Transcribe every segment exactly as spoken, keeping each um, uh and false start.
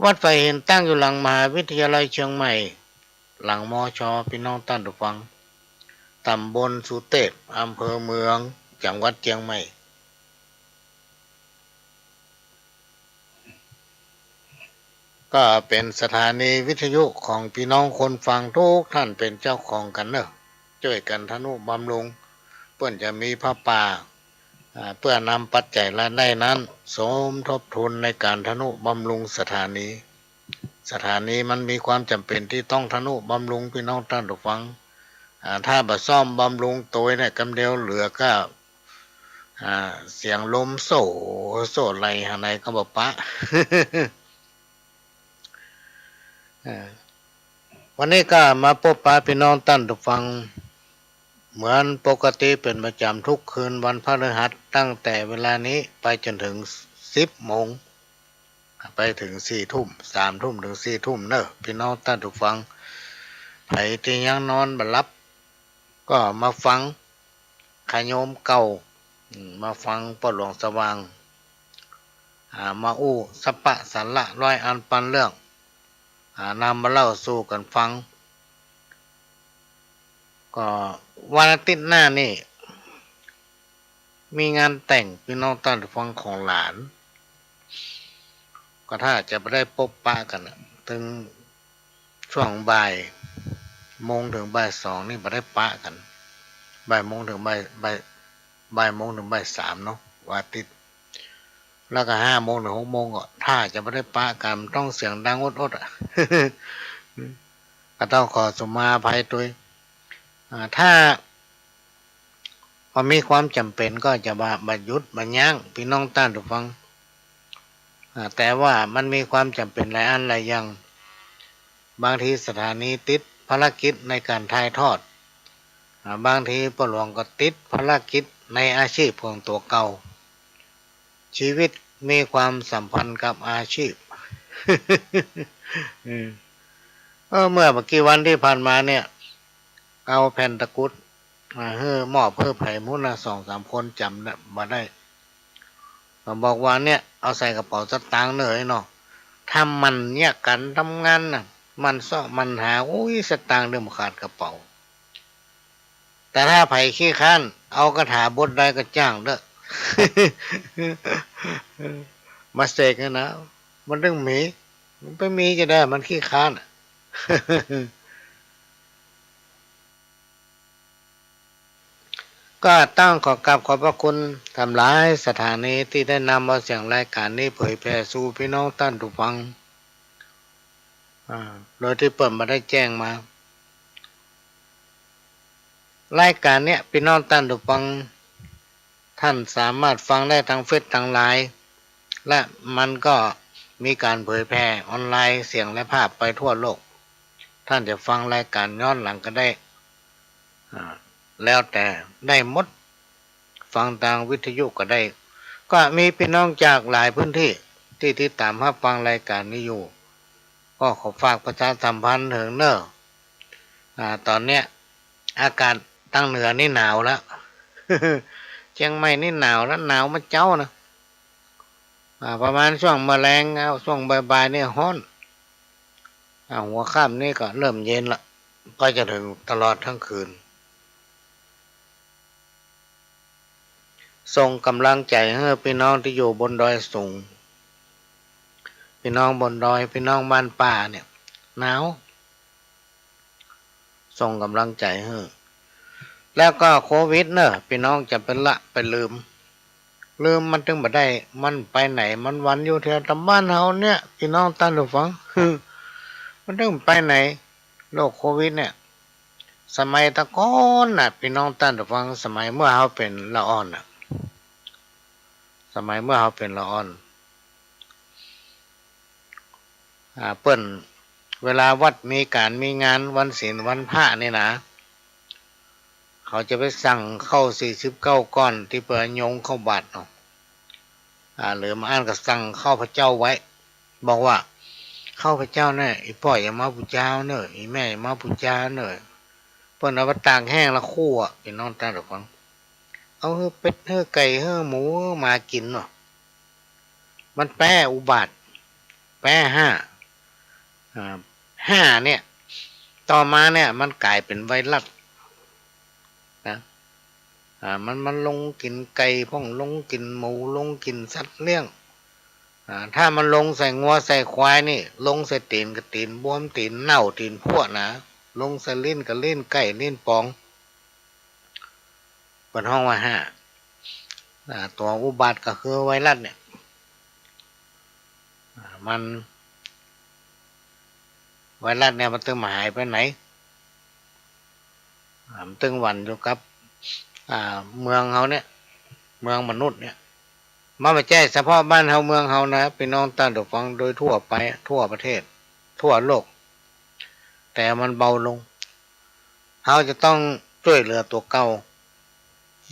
วัดฝายหินตั้งอยู่หลังมหาวิทยาลัยเจียงใหม่ หลัง มช ปี้น้องต้านผู้ฟัง ต๋ำบลสุเตพ อำเภอเมือง จังหวัดเจียงใหม่ ก็เป๋นสถานีวิทยุของปี้น้องคนฟังกู้ต้านเป๋นเจ้าของกั๋นเนาะ จ้วยกั๋นทะนุบำรุง เปิ้นจะมีผ้าป่า อ่า เปื้อนำปัจจัยรายได้นั้นสมทบทุนในก๋านทะนุบำรุงสถานี สถานีมันมีความจ๋ำเป๋นตี้ต้องทะนุบำรุงปี้น้องต้านผู้ฟัง อ่า ถ้าบ่ซ่อมบำรุงตวยเนี่ย กำเดียวเหลือก็ อ่า เสียงลมโซ่ โซ่ไหลหาไหนก็บ่ปะ อ่า วันนี้ก็มาปบปะปี้น้องต้านผู้ฟัง เหมือนปกติเป๋นประจ๋ำกู้คืนวันพฤหัส ตั้งแต่เวลานี้ไปจ๋นเถิงสิบโมง ไปเถิงสี่ทุ่ม สามทุ่มเถิงสี่ทุ่มเนาะ ปี้น้องต้านผู้ฟัง ใผตี้ยังนอนบ่หลับ ก็มาฟังขะโยมเก่า อืม มาฟังป้อหลวงสว่าง อ่า มาอู้สัพพะสาระร้อยอันปันเรื่อง อ่า นำมาเล่าสู่กั๋นฟัง ก็วันอาทิตย์หน้านี่ มีงานแต่งปี้น้องต้านผู้ฟังของหลาน ก็ถ้าจะบ่ได้ปบปะกั๋นน่ะ เถิงช่วงบ่ายโมงเถิงบ่ายสองนี่บ่ได้ปะกั๋น บ่ายโมงเถิงบ่าย บ่าย บ่ายโมงเถิงบ่ายสามเนาะ วันอาทิตย์ แล้วก็ห้าโมงเถิงหกโมงก็ ถ้าจะบ่ได้ปะกั๋น มันต้องเสียงดังโอ๊ดๆ อะ ก็ต้องขอสุมาอภัยตวย อ่า ถ้า บ่มีความจ๋ำเป๋นก็จะบ่า บ่หยุดบ่ยั้ง ปี้น้องต้านผู้ฟัง อ่า แต่ว่ามันมีความจ๋ำเป๋นหลายอันหลายอย่าง บางทีสถานีติดภารกิจในก๋านถ่ายทอด อ่า บางทีป้อหลวงก็ติดภารกิจในอาชีพของตั๋วเก่า ชีวิตมีความสัมพันธ์กับอาชีพ อืม เออ เมื่อบ่กี่วันตี้ผ่านมาเนี่ย เอาแผ่นตะกรุด อ่า หื้อ มอบหื้อใผหมู่นะ สองสามคนจ๋ำนะ บ่ได้ ก็บอกว่าเนี่ย เอาใส่กระเป๋าสตางค์เน่อเนาะ ถ้าหมั่นเยียะก๋านทำงานน่ะ หมั่นเซาะหมั่นหา อุ้ย สตางค์เดิมขาดกระเป๋า แต่ถ้าใผขี้คร้าน เอาคาถาบทใดก็จ้างเต๊อะ มาเสกหั้นนะ มันเถิงมี มันไปมีจะใด มันขี้คร้านอะ ก็ต้องขอกราบขอบพระคุณตำหลายสถานีตี้ได้นำเอาเสียงรายก๋านนี้เผยแผ่สู่ปี้น้องต้านผู้ฟัง อ่า โดยตี้เปิ้นบ่ได้แจ้งมา รายก๋านเนี้ย ปี้น้องต้านผู้ฟัง ต้านสามารถฟังได้ตางเฟซตางไลน์ และมันก็มีก๋านเผยแผ่ออนไลน์เสียงและภาพไปทั่วโลก ต้านจะฟังรายก๋านย้อนหลังก็ได้ อ่า แล้วแต่ได้หมด ฟังตางวิทยุก็ได้ ก็มีปี้น้องจากหลายพื้นตี้ตี้ติดต๋ามฮับฟังรายก๋านนี้อยู่ ก็ขอฝากประชาสัมพันธ์เถิงเน่อ อ่า ต๋อนเนี้ยอากาศตางเหนือนี่หนาวแล้ว เจียงใหม่นี่หนาวแล้ว หนาวมาเจ๊านะ อ่า ประมาณช่วงเมื่อแลง อ่า ช่วงบ่ายๆ นี่ฮ้อน อ่า หัวค่ำนี่ก็เริ่มเย็นละ ก็จะเถิงตลอดตึงคืน ส่งก๋ำลังใจ๋หื้อปี้น้องตี้อยู่บนดอยสูง ปี้น้องบนดอย ปี้น้องบ้านป่าเนี่ย หนาว ส่งก๋ำลังใจ๋หื้อ แล้วก็โควิดเน่อ ปี้น้องจะไปละไปลืม ลืมมันตึงบ่ได้ มันไปไหน มันวันอยู่แถวต๋ามบ้านเฮาเนี่ย ปี้น้องต้านผู้ฟัง มันตึงไปไหน โรคโควิดเนี่ย สมัยตะก่อนน่ะ ปี้น้องต้านผู้ฟัง สมัยเมื่อเฮาเป๋นละอ่อนน่ะ สมัยเมื่อเฮาเป๋นละอ่อน อ่า เปิ้น เวลาวัดมีก๋านมีงานวันศีลวันพระนี่นะ เขาจะไปสั่งข้าวสี่สิบเก้าก้อนตี้เปิ้นโยงเข้าบาตรเนาะ อ่า หรือบ่อั้นก็สั่งข้าวพเจ้าไว้ บอกว่า ข้าวพเจ้าเนี่ย อี่ป้ออย่ามาปู๋จาเน่อ อี่แม่อย่ามาปู๋จาเน่อ เปิ้นเอาไปตากแห้งแล้วคั่ว ปี้น้องต้านผู้ฟัง เอาหื้อเป็ด หื้อไก่ หื้อหมู หื้อหมากิ๋นเนาะ มันแป๊อุบาท แป๊ห้า อ่า ห้าเนี่ย ต่อมาเนี่ยมันก๋ายเป๋นไวรัสนะ อ่า มัน มันลงกิ๋นไก่พ่อง ลงกิ๋นหมู ลงกิ๋นสัตว์เลี้ยง อ่า ถ้ามันลงใส่งัวใส่ควายนี่ ลงใส่ตี๋นก็ตี๋นบวม ตี๋นเน่า ตี๋นพั่วนะ ลงใส่ลิ้นก็ลิ้นไก่ ลิ้นป๋อง เปิ้นฮ้องว่าห้า อ่า ตั๋วอุบาทก็คือไวรัสเนี่ย อ่า มัน ไวรัสเนี่ยมันตึงบ่หายไปไหน อ่า มันตึงหวั่นอยู่กับ อ่า เมืองเฮาเนี่ย เมืองมนุษย์เนี่ย มันบ่ใจ้เฉพาะบ้านเฮาเมืองเฮานะ ปี้น้องต้านผู้ฟัง โดยทั่วไป ทั่วประเทศ ทั่วโลก แต่มันเบาลง เฮาจะต้องจ้วยเหลือตั๋วเก่า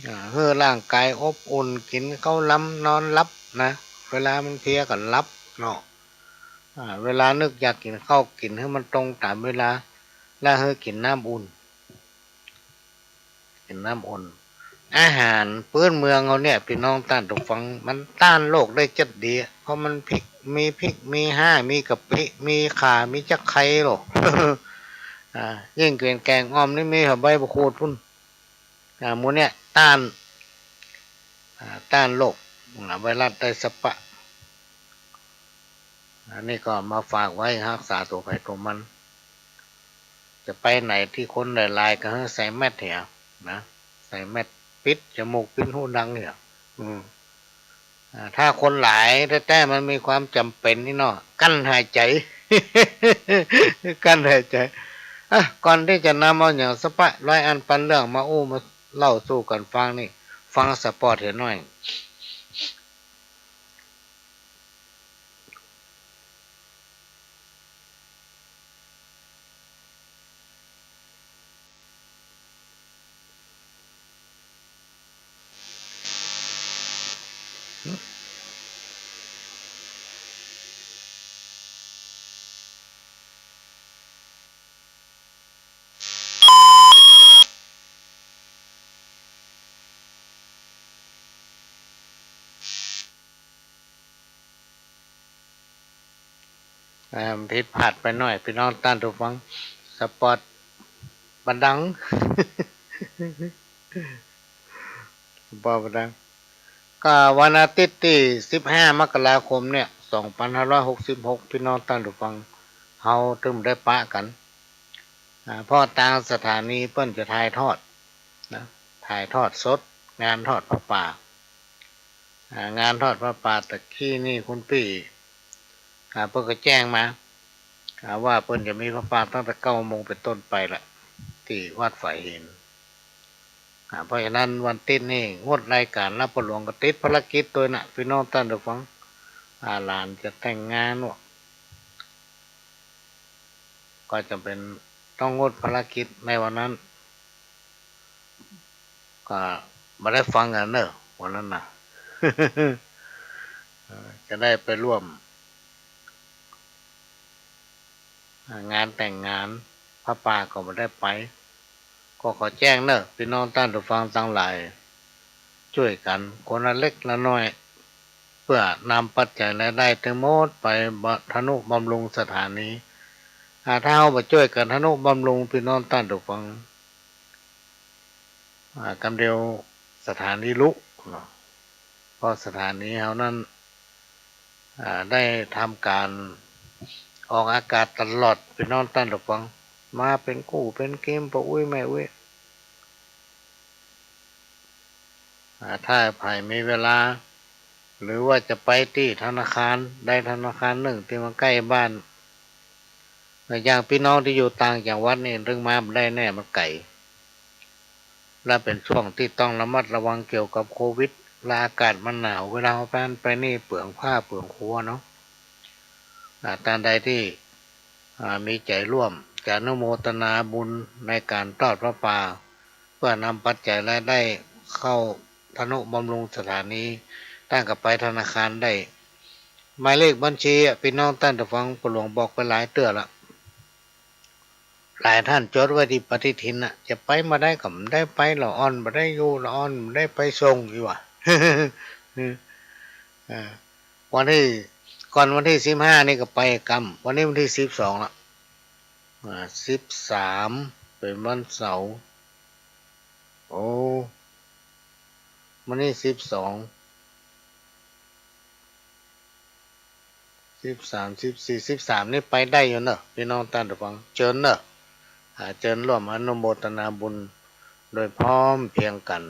อ่า หื้อร่างก๋ายอบอุ่น กิ๋นข้าวลำ นอนหลับนะ เวลามันเพลียก็หลับเนาะ อ่า เวลานึกอยากกิ๋นข้าว กิ๋นหื้อมันตรงต๋ามเวลา และหื้อกิ๋นน้ำอุ่น กิ๋นน้ำอุ่น อาหารปื๊นเมืองเฮาเนี่ย ปี้น้องต้านผู้ฟัง มันต้านโรคได้จัดดี เพราะมันพริก มีพริก มีฮา มีกะปิ มีข่า มีตะไคร้โล อ่า ยิ่งเป๋นแก๋งอ่อมนี่มีหอมใบบ่าขูดปู้น อ่า หมู่เนี่ยต้าน อ่า ต้านโรค อ่า ไวรัสได้สะปะ อันนี้ก็มาฝากไว้ ฮักษาตั๋วใผตั๋วมัน จะไปไหนตี้คนหลายๆ ก็หื้อใส่แมสเหียนะ ใส่แมสปิดจมูกปิดฮูดังเหีย อืม อ่า ถ้าคนหลายแต๊ๆ มันมีความจ๋ำเป๋นนี่เนาะ กั้นหายใจ๋ กั้นหายใจ๋ อ่ะ ก่อนตี้จะนำเอาหยังสะปะร้อยอันปันเรื่องมาอู้มาเล่าสู่กั๋นฟังนี่ ฟังสปอตเหียหน้อย อ่า ผิดพลาดไปหน้อย ปี้น้องต้านผู้ฟัง สปอตบ่ดัง สปอตบ่ดัง ก็วันอาทิตย์ตี้สิบห้ามกราคมเนี่ย สองปันห้าร้อยหกสิบหก ปี้น้องต้านผู้ฟัง เฮาตึงได้ปะกั๋น อ่า เพราะตางสถานีเปิ้นจะถ่ายทอดนะ ถ่ายทอดสด งานทอดผ้าป่า อ่า งานทอดผ้าป่าตะกี้นี่คุณปี้ อ่า เปิ้นก็แจ้งมา อ่า ว่าเปิ้นจะมีผ้าป่าตั้งแต่เก้าโมงเป๋นต้นไปละ ตี้วัดฝายหิน อ่า เพราะฉะนั้นวันอาทิตย์นี่งดรายก๋านละ ป้อหลวงก็ติดภารกิจตวยนะ ปี้น้องต้านผู้ฟัง อ่า หลานจะแต่งงานเนาะ ก็จ๋ำเป๋นต้องงดภารกิจในวันนั้น ก็บ่ได้ฟังกั๋นเน่อ วันนั้นนะ เออ จะได้ไปร่วม อ่า งานแต่งงาน ผ้าป่าก็บ่ได้ไป ก็ขอแจ้งเน่อ ปี้น้องต้านผู้ฟังตังหลาย จ้วยกั๋นคนละเล็กละน้อย เปื้อนำปัจจัยรายได้ตึงหมดไปบะ ทนุบำรุงสถานี อ่า ถ้าเฮาบ่จ้วยกั๋นทนุบำรุง ปี้น้องต้านผู้ฟัง อ่า กำเดียวสถานีลุกเนาะ เพราะสถานีเฮานั้น อ่า ได้ทำก๋านออกอากาศตลอด ปี้น้องต้านผู้ฟัง มาเป๋นกู้เป๋นเกม ป้ออุ๊ยแม่อุ๊ย อ่า ถ้าใผมีเวลา หรือว่าจะไปตี้ธนาคารใดธนาคารนึ่งตี้มันใก้บ้าน อย่างปี้น้องตี้อยู่ต่างจังหวัดนี่ ตึงมาบ่ได้แน่ มันไก๋ และเป๋นช่วงตี้ต้องระมัดระวังเกี่ยวกับโควิด และอากาศมันหนาว เวลาเฮาไปหั้นไปนี่เปลืองผ้าเปลืองครัวเนาะ อ่า ต้านใดตี้ อ่า มีใจ๋ร่วม จะอนุโมทนาบุญในก๋านทอดผ้าป่า เปื้อนำปัจจัยรายได้เข้าทนุบำรุงสถานี ต้านก็ไปธนาคารได้ หมายเลขบัญชีอะ ปี้น้องต้านผู้ฟัง ป้อหลวงบอกไปหลายเตื้อละ หลายต้านจดไว้ตี้ปฏิทินน่ะ จะไปเมื่อใดก็บ่ได้ไป ละอ่อนบ่ได้อยู่ ละอ่อนบ่ได้ไปส่งอยู่ว่ะ อ่า วันตี้ ก่อนวันตี้สิบห้านี่ก็ไปกำ วันนี้วันตี้สิบสองละ อ่า สิบสาม เป๋นวันเสาร์ โอ้ วันนี้สิบสอง สิบสาม สิบสี่ สิบสาม นี่ไปได้อยู่เน่อ ปี้น้องต้านผู้ฟัง เจิญเน่อ อ่า เจิญร่วมอนุโมทนาบุญโดยพร้อมเพรียงกั๋น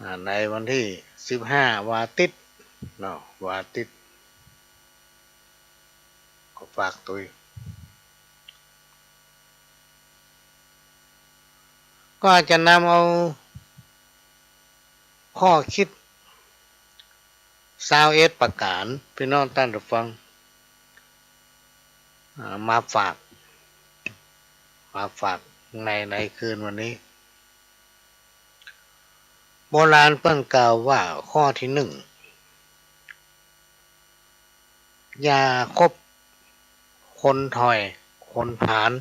อ่า ในวันตี้สิบห้า วันอาทิตย์เนาะ วันอาทิตย์ ก็ฝากตวย ก็จะนำเอาข้อคิด ซาวเอ็ดประก๋าน ปี้น้องต้านผู้ฟัง อ่า มาฝาก มาฝากใน ในคืนวันนี้ โบราณเปิ้นกล่าวว่าข้อตี้นึ่ง อย่าคบคนถ่อยคนผาน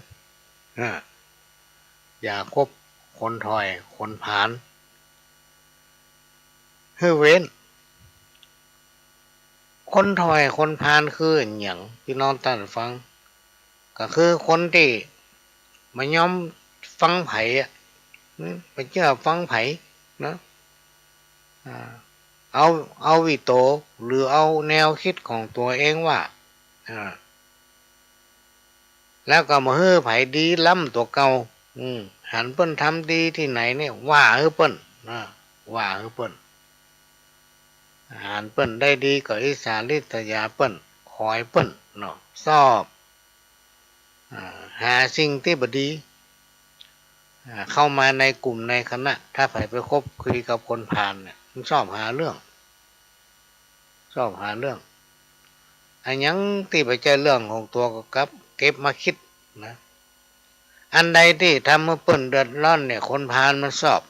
อ่า อย่าคบคนถ่อยคนผาน หื้อเว้น คนถ่อยคนผานคืออะหยัง ปี้น้องต้านฟัง ก็คือคนตี้บ่ยอมฟังใผอะ อืม บ่เจื้อฟังใผนะ อ่า เอา เอาวิโตหรือเอาแนวกึ๊ดของตั๋วเองว่า อ่า แล้วก็บ่หื้อใผดีล้ำตั๋วเก่า อืม หันเปิ้นทำดีตี้ไหนเนี่ย ว่าหื้อเปิ้น อ่า ว่าหื้อเปิ้น หันเปิ้นได้ดีก็อิจฉาริษยาเปิ้น ขอยเปิ้นเนาะ ซอบ อ่า หาสิ่งตี้บ่ดี อ่า เข้ามาในกลุ่มในคณะ ถ้าใผไปคบคุยกับคนผานเนี่ย มันซอบหาเรื่อง ซอบหาเรื่อง อะหยังตี้บ่ใจ้เรื่องของตั๋วก็กลับเก็บมากึ๊ดนะ อันใดตี้ทำหื้อเปิ้นเดือดร้อนเนี่ย คนผานมันซอบ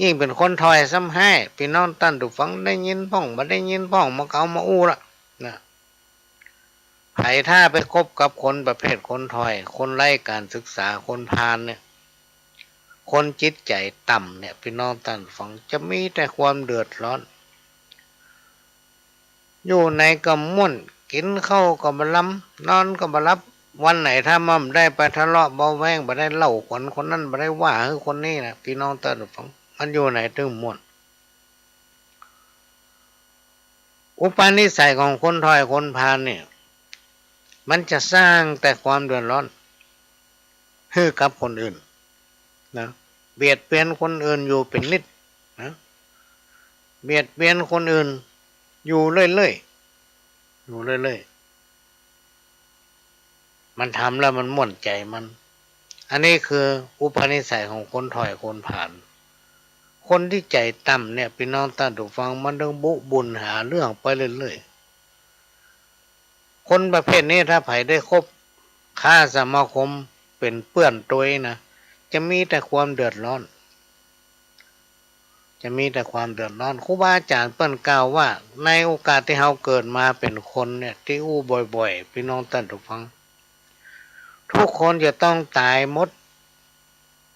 ยิ่งเป๋นคนถ่อยซ้ำฮ้าย ปี้น้องต้านผู้ฟังได้ยินพ่อง บ่ได้ยินพ่อง มันก็เอามาอู้ละนะ ใผถ้าไปคบกับคนประเภทคนถ่อย คนไร้ก๋านศึกษา คนผานเนี่ย คนจิตใจ๋ต่ำเนี่ย ปี้น้องต้านฟัง จะมีแต่ความเดือดร้อน อยู่ไหนก็ม่วน กิ๋นข้าวก็บ่ลำ นอนก็บ่หลับ วันไหนถ้ามันบ่ได้ไปทะเลาะเบาะแว้ง บ่ได้เล่าขวัญคนนั้น บ่ได้ว่าหื้อคนนี้นะ ปี้น้องต้านฟัง มันอยู่ไหนตึงม่วน อุปนิสัยของคนถ่อยคนผานเนี่ย มันจะสร้างแต่ความเดือดร้อนหื้อกับคนอื่นนะ เบียดเบียนคนอื่นอยู่เป๋นนิดนะ เบียดเบียนคนอื่นอยู่เรื่อยๆ อยู่เรื่อยๆ มันทำแล้วมันม่วนใจ๋มัน อันนี้คืออุปนิสัยของคนถ่อยคนผาน คนตี้ใจ๋ต่ำเนี่ย ปี้น้องต้านผู้ฟัง มันต้องบุบุ่นหาเรื่องไปเรื่อยๆ คนประเภทนี้ถ้าใผได้คบค้าสมาคมเป๋นเปื้อนตวยนะ จะมีแต่ความเดือดร้อน จะมีแต่ความเดือดร้อน ครูบาอาจ๋ารย์เปิ้นกล่าวว่า ในโอกาสตี้เฮาเกิดมาเป๋นคนเนี่ย ตี้อู้บ่อยๆ ปี้น้องต้านผู้ฟัง ทุกคนจะต้องต๋ายหมด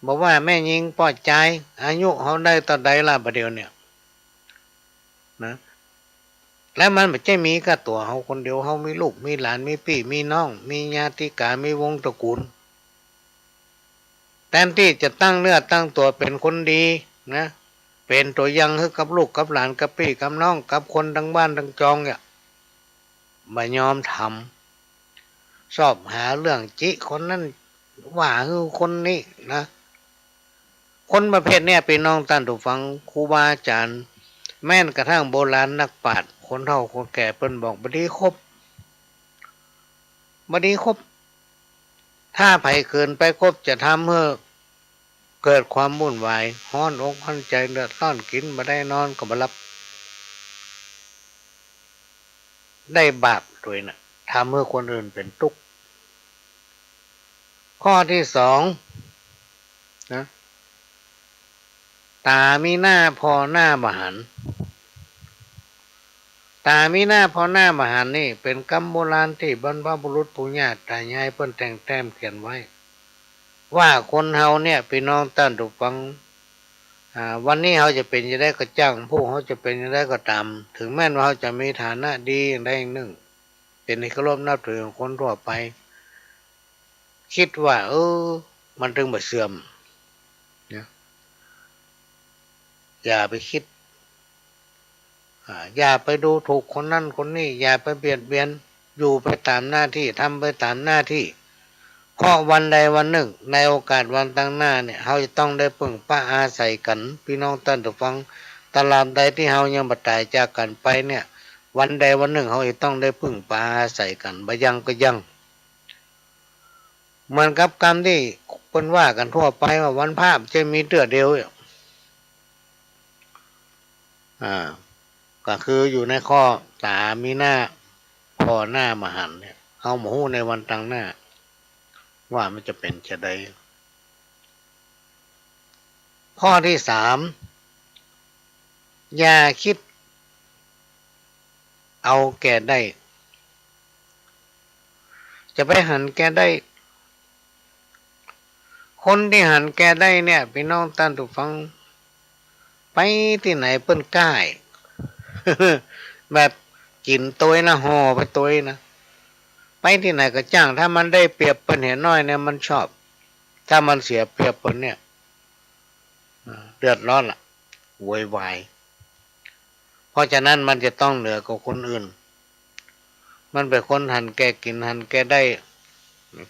บ่ว่าแม่ญิงป้อจาย อายุเฮาได้เต้าใดละบ่าเดี่ยวเนี่ยนะ แล้วมันบ่ใจ้มีก้าตั๋วเฮาคนเดียว เฮามีลูก มีหลาน มีปี้ มีน้อง มีญาติกา มีวงตระกูล แตนตี้จะตั้งเนื้อตั้งตั๋วเป๋นคนดีนะ เป๋นตั๋วอย่างหื้อกับลูกกับหลาน กับปี้กับน้อง กับคนตังบ้านตังจองเนี่ย บ่ยอมทำ ซอบหาเรื่องจิคนนั้น ว่าหื้อคนนี้นะ คนประเภทเนี่ย ปี้น้องต้านผู้ฟัง ครูบาอาจ๋ารย์ แม้กระทั่งโบราณนักปราชญ์ คนเฒ่าคนแก่เปิ้นบอก บ่ดีคบ บ่ดีคบ ถ้าใผเขินไปคบจะทำหื้อเกิดความวุ่นวาย ฮ้อนอกฮ้อนใจ๋ เดือดร้อน กิ๋นบ่ได้ นอนก็บ่หลับ ได้บาปตวยนะ ทำหื้อคนอื่นเป๋นตุ๊กข์ ข้อตี้สองนะ ต๋ามีหน้าผ่อหน้าบ่หัน ต๋ามีหน้าผ่อหน้าบ่หันนี่ เป๋นกำโบราณตี้บรรพบุรุษปู่ย่าต๋ายายเปิ้นแต่งแต้มเขียนไว้ ว่าคนเฮาเนี่ย ปี้น้องต้านผู้ฟัง อ่า วันนี้เฮาจะเป๋นจะใดก็จ้าง พวกเฮาจะเป๋นจะใดก็ต๋าม เถิงแม้นว่าเฮาจะมีฐานะดีอย่างใดอย่างนึ่ง เป๋นที่เคารพนับถือของคนทั่วไป กึ๊ดว่า เออ มันเถิงบ่เสื่อม นะ อย่าไปกึ๊ด อ่า อย่าไปดูถูกคนนั้นคนนี้ อย่าไปเบียดเบียน อยู่ไปต๋ามหน้าตี้ ทำไปต๋ามหน้าตี้ เพราะวันใดวันนึ่ง ในโอกาสวันตางหน้าเนี่ย เฮาจะต้องได้ปึ้งปะอาศัยกั๋น ปี้น้องต้านผู้ฟัง ตราบใดตี้เฮายังบ่ต๋ายจากกั๋นไปเนี่ย วันใดวันนึ่งเฮาจะต้องได้ปึ้งปะอาศัยกั๋น บ่ยังก็ยัง เหมือนกับกำตี้เปิ้นว่ากั๋นทั่วไปว่าวันพระจะมีเตื้อเดียวเนี่ย อ่า ก็คืออยู่ในข้อต๋ามีหน้าผ่อหน้าบ่หันเนี่ย เฮาบ่ฮู้ในวันตางหน้า ว่ามันจะเป๋นจะใด ข้อตี้สาม อย่ากึ๊ดเอาแก่ได้ จะไปหันแก่ได้ คนตี้หันแก่ได้เนี่ย ปี้น้องต้านผู้ฟัง ไปตี้ไหนเปิ้นก้าย แบบกิ๋นตวยนะ ห่อไปตวยนะ ไปตี้ไหนก็จ้าง ถ้ามันได้เปรียบเปิ้นเหียน้อยเนี่ยมันชอบ ถ้ามันเสียเปรียบเปิ้นเนี่ย อ่า เดือดร้อนละ โวยวาย เพราะฉะนั้นมันจะต้องเหนือกว่าคนอื่น มันเป๋นคนหันแก่กิ๋นหันแก่ได้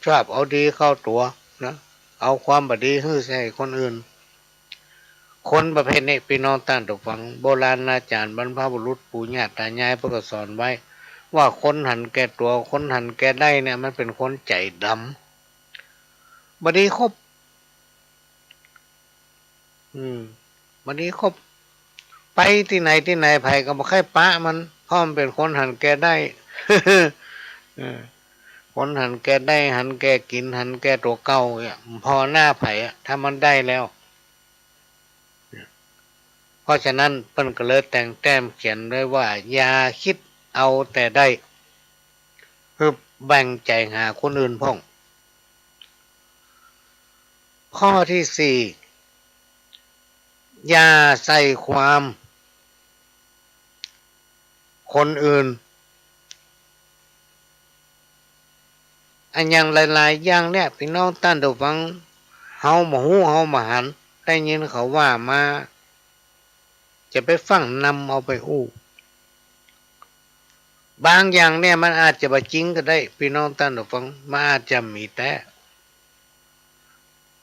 ชอบเอาดีเข้าตั๋วนะ เอาความบ่ดีหื้อใส่คนอื่น คนประเภทนี้ ปี้น้องต้านผู้ฟัง โบราณอาจ๋ารย์บรรพบุรุษปู่ย่าต๋ายายเปิ้นก็สอนไว้ ว่าคนหันแก่ตั๋ว คนหันแก่ได้เนี่ย มันเป๋นคนใจ๋ดำ บ่ดีคบ อืม บ่ดีคบ ไปตี้ไหนตี้ไหน ใผก็บ่ใค่ปะมัน เพราะมันเป๋นคนหันแก่ได้ เออ คนหันแก่ได้ หันแก่กิ๋น หันแก่ตั๋วเก่าเนี่ย ผ่อหน้าใผอะ ถ้ามันได้แล้ว เพราะฉะนั้นเปิ้นก็เลยแต่งแต้มเขียนไว้ว่า อย่ากึ๊ดเอาแต่ได้ หื้อแบ่งใจ๋หาคนอื่นพ่อง ข้อตี้สี่ อย่าใส่ความคนอื่น อะอย่างหลายๆ อย่างเนี่ย ปี้น้องต้านผู้ฟัง เฮาบ่ฮู้ เฮาบ่หัน ได้ยินเขาว่ามา จะไปฟั่งนำเอาไปอู้ บางอย่างเนี่ยมันอาจจะบ่จริงก็ได้ ปี้น้องต้านผู้ฟัง มันอาจจะมีแต๊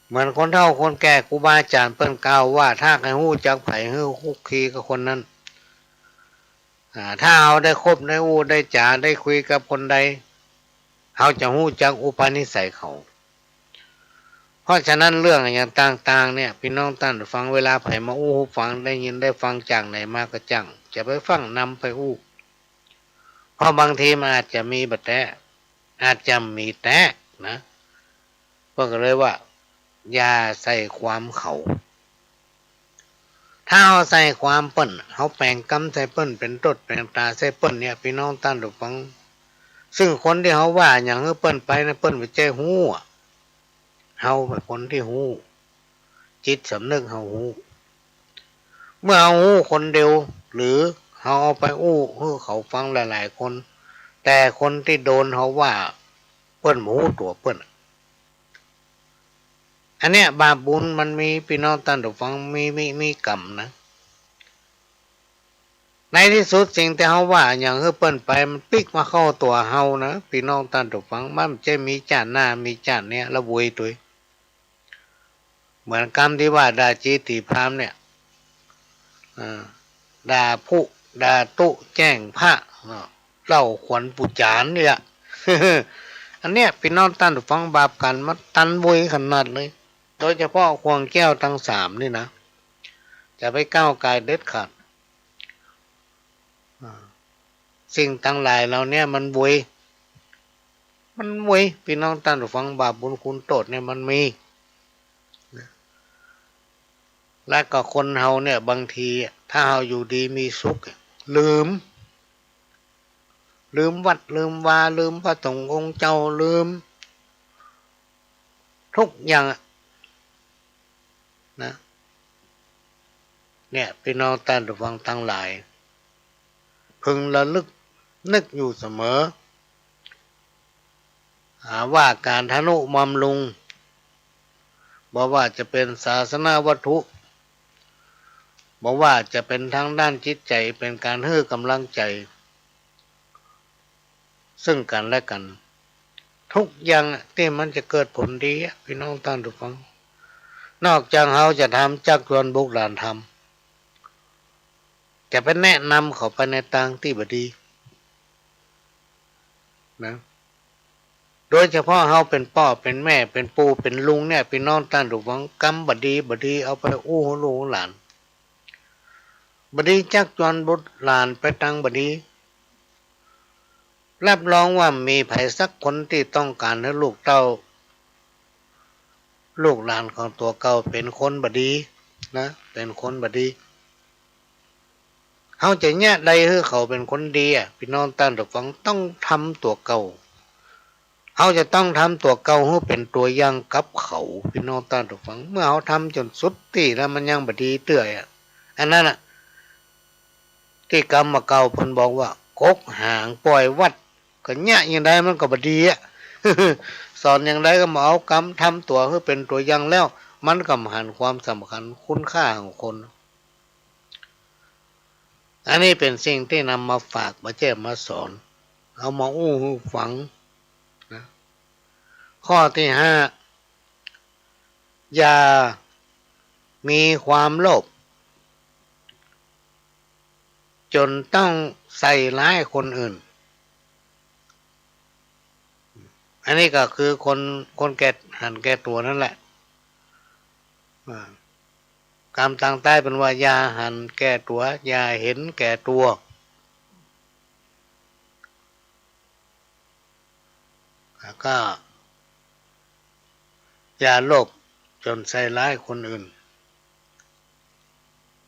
เหมือนคนเฒ่าคนแก่ ครูบาอาจ๋ารย์เปิ้นกล่าวว่า ถ้าใค่ฮู้จักใผ หื้อคลุกคลีกับคนนั้น อ่า ถ้าเฮาได้คบได้อู้ได้จ๋าได้คุยกับคนใด เฮาจะฮู้จักอุปนิสัยเขา เพราะฉะนั้นเรื่องอะหยังต่างๆ เนี่ย ปี้น้องต้านผู้ฟัง เวลาใผมาอู้หื้อฟัง ได้ยินได้ฟังจากไหนมาก็จ้าง จะไปฟั่งนำไปอู้ เพราะบางทีมันอาจจะมีบ่แต๊ อาจจะมีแต๊นะ เปิ้นก็เลยว่า อย่าใส่ความเขา ถ้าเฮาใส่ความเปิ้น เฮาแป๋งกำใส่เปิ้น เป๋นตุ๊ดเป๋นต๋าใส่เปิ้นเนี่ย ปี้น้องต้านผู้ฟัง ซึ่งคนตี้เฮาว่าหยังหื้อเปิ้นไปนะ เปิ้นบ่ใจ้ฮู้อะ เฮาเป๋นคนตี้ฮู้ จิตสำนึกเฮาฮู้ เมื่อเฮาฮู้คนเดียว หรือเฮาเอาไปอู้หื้อเขาฟังหลายๆ คน แต่คนตี้โดนเฮาว่า เปิ้นบ่ฮู้ตั๋วเปิ้น อันเนี้ยบาปบุญมันมี ปี้น้องต้านผู้ฟัง มี มี มีกรรมนะ ในตี้สุดสิ่งตี้เฮาว่าหยังหื้อเปิ้นไป มันปิ๊กมาเข้าตั๋วเฮานะ ปี้น้องต้านผู้ฟัง มันบ่ใจ้มีจ้าดหน้ามีจ้าดเนี้ย ละโวยตวย เหมือนกำตี้ว่าด่าจี๋ตี๋พราหมณ์เนี่ย อ่า ด่าผุ ด่าตุ๊ แจ้งพระ เนาะ เล่าขวัญปู่จ๋ารย์เนี่ย อันเนี้ยปี้น้องต้านผู้ฟัง บาปกรรมมันตันโวยขนาดเลย โดยเฉพาะข่วงแก้วตังสามนี่นะ จะไปก้าวก่ายเด็ดขาด อ่า สิ่งตังหลายเหล่าเนี้ยมันโวย มันโวย ปี้น้องต้านผู้ฟัง บาปบุญคุณโต้ษเนี่ยมันมี และก็คนเฮาเนี่ยบางที ถ้าเฮาอยู่ดีมีสุข ลืม ลืมวัดลืมวา ลืมพระสงฆ์องค์เจ้า ลืมทุกอย่างอะ นะ เนี่ย ปี้น้องต้านผู้ฟังตังหลาย พึงระลึกนึกอยู่เสมอ อ่า ว่าก๋านทะนุบำรุง บ่ว่าจะเป๋นศาสนวัตถุ บ่ว่าจะเป๋นตางด้านจิตใจ๋ เป๋นก๋านหื้อก๋ำลังใจ๋ ซึ่งกั๋นและกั๋น ทุกอย่างอะตี้มันจะเกิดผลดีอะ ปี้น้องต้านผู้ฟัง นอกจากเฮาจะทำ จักจวนบุตรหลานทำ จะไปแนะนำเขาไปในตางตี้บ่ดีนะ โดยเฉพาะเฮาเป๋นป้อเป๋นแม่เป๋นปู่เป๋นลุงเนี่ย ปี้น้องต้านผู้ฟัง กำบ่ดีบ่ดีเอาไปอู้หื้อลูกหื้อหลาน บ่ดีจักจวนบุตรหลานไปตางบ่ดี รับรองว่าบ่มีใผสักคนตี้ต้องก๋านหื้อลูกเต้า ลูกหลานของตั๋วเก่าเป๋นคนบ่ดีนะ เป๋นคนบ่ดี เฮาจะเยียะใดหื้อเขาเป๋นคนดีอะ ปี้น้องต้านผู้ฟัง ต้องทำตั๋วเก่า เฮาจะต้องทำตั๋วเก่าหื้อเป๋นตั๋วอย่างกับเขา ปี้น้องต้านผู้ฟัง เมื่อเฮาทำจ๋นสุดตี้แล้วมันยังบ่ดีเตื้อยอะ อันนั้นน่ะ ตี้กำบ่าเก่าเปิ้นบอกว่า กกหางป่อยวัด ก็เยียะอย่างใดมันก็บ่ดีอะ สอนอย่างใดก็บ่เอากำ ทำตั๋วหื้อเป๋นตั๋วอย่างแล้ว มันก็บ่หันความสำคัญคุณค่าของคน อันนี้เป๋นสิ่งตี้นำมาฝาก มาแจ้งมาสอน เอามาอู้หื้อฟังนะ ข้อตี้ห้า อย่ามีความโลภจ๋นต้องใส่ร้ายคนอื่น อันนี้ก็คือคน คนแก่ หันแก่ตั๋วนั่นแหละ อ่า กำตางใต้เปิ้นว่า อย่าหันแก่ตั๋ว อย่าเห็นแก่ตั๋ว แล้วก็ อย่าโลภจ๋นใส่ร้ายคนอื่น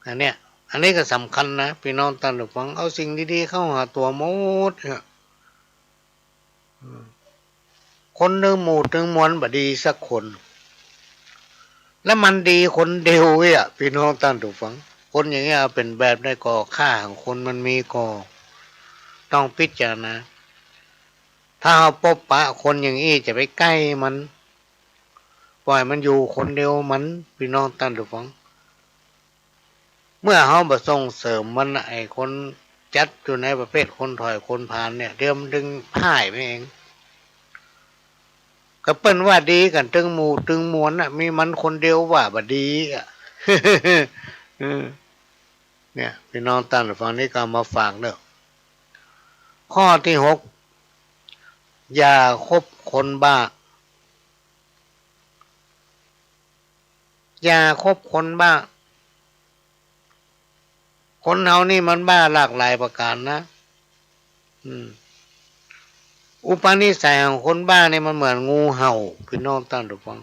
อันเนี้ย อันนี้ก็สำคัญนะ ปี้น้องต้านผู้ฟัง เอาสิ่งดีๆ เข้าหาตั๋วหมดเนี่ย อืม คนตึงหมู่ตึงมวลบ่ดีสักคน แล้วมันดีคนเดียวเนี่ย ปี้น้องต้านผู้ฟัง คนอย่างเงี้ยเอาเป๋นแบบได้ก่อ ค่าของคนมันมีก่อ ต้องพิจารณา ถ้าเฮาปบปะคนอย่างอี้จะไปใก้มัน ป่อยมันอยู่คนเดียวมัน ปี้น้องต้านผู้ฟัง เมื่อเฮาบ่ส่งเสริมมันน่ะ ไอ้คนจัดอยู่ในประเภทคนถอยคนผ่านเนี่ย เดี๋ยวมันตึงพ่ายไปเอง ก็เปิ้นว่าดีกั๋นตึงหมู่ตึงมวลน่ะ มีมันคนเดียวว่าบ่ดีอะ เออ เนี่ย ปี้น้องต้านผู้ฟัง นี่ก็เอามาฝากเน่อ ข้อตี้หก อย่าคบคนบ้า อย่าคบคนบ้า คนเฮานี่มันบ้าหลากหลายประก๋านนะ อืม อุปนิสัยของคนบ้านี่มันเหมือนงูเห่า ปี้น้องต้านผู้ฟัง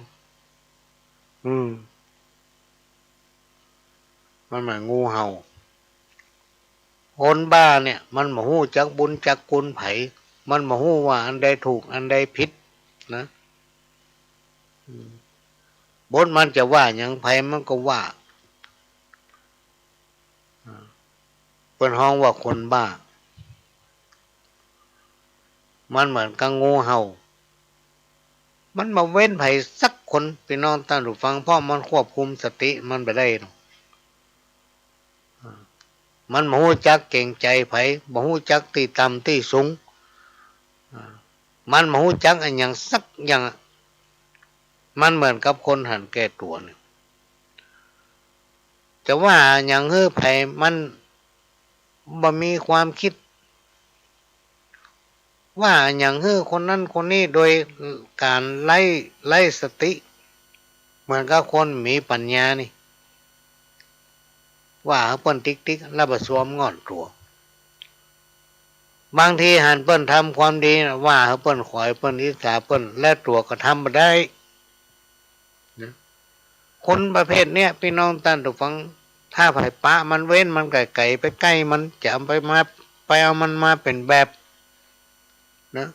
อืม มันเหมือนงูเห่า คนบ้าเนี่ย มันบ่ฮู้จักบุญจักคุณใผ มันบ่ฮู้ว่าอันใดถูกอันใดผิดนะ อืม บนมันจะว่าหยังใผมันก็ว่า อ่า เปิ้นฮ้องว่าคนบ้า มันเหมือนกับงูเห่า มันบ่เว้นใผสักคน ปี้น้องต้านผู้ฟัง เพราะมันควบคุมสติมันบ่ได้หรอก อ่า มันบ่ฮู้จักเกรงใจ๋ใผ บ่ฮู้จักตี้ต่ำตี้สูง อ่า มันบ่ฮู้จักอะหยังสักอย่างอะ มันเหมือนกับคนหันแก่ตั๋วเนี่ย จะว่าหยังหื้อใผมันบ่มีความกึ๊ด ว่าหยังหื้อคนนั้นคนนี้โดยก๋านไร้ ไร้สติ เหมือนกับคนบ่มีปัญญานี่ ว่าหื้อเปิ้นติ๊กๆ แล้วบ่สวมง่อนตั๋ว บางทีหันเปิ้นทำความดีนะ ว่าหื้อเปิ้นขอย เปิ้นอิจฉาเปิ้น และตั๋วก็ทำบ่ได้นะ คนประเภทเนี้ย ปี้น้องต้านผู้ฟัง ถ้าใผปะมันเว้นมันไก๋ๆ ไปใก้มัน จะเอาไปมา ไปเอามันมาเป๋นแบบนะ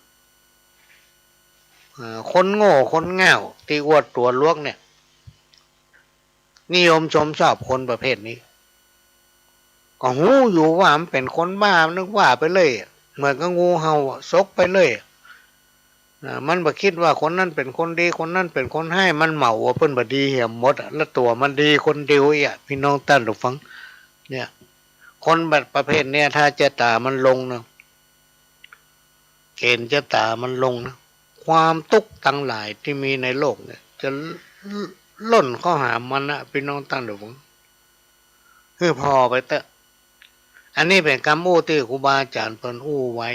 อ่า คนโง่คนง่าวตี้อวดตั๋วหลวกเนี่ย นิยมชมชอบคนประเภทนี้ ก็ฮู้อยู่ว่ามันเป๋นคนบ้า นึกว่าไปเลย เหมือนกับงูเห่าอะ สกไปเลย อ่า มันบ่คิดว่าคนนั้นเป๋นคนดี คนนั้นเป๋นคนฮ้าย มันเหมาว่าเปิ้นบ่ดีเหียหมดอะ แล้วตั๋วมันดีคนเดียวอี้อะ ปี้น้องต้านผู้ฟัง เนี่ย คนแบบประเภทเนี้ย ถ้าจะต๋ามันลงนะ เก๋ณฑ์จะต๋ามันลงนะ ความตุ๊กข์ตังหลายตี้มีในโลกเนี่ย จะล่นเข้าหามันนะ ปี้น้องต้านผู้ฟัง หื้อผ่อไปเต๊อะ อันนี้เป๋นกำอู้ตี้ครูบาอาจ๋ารย์เปิ้นอู้ไว้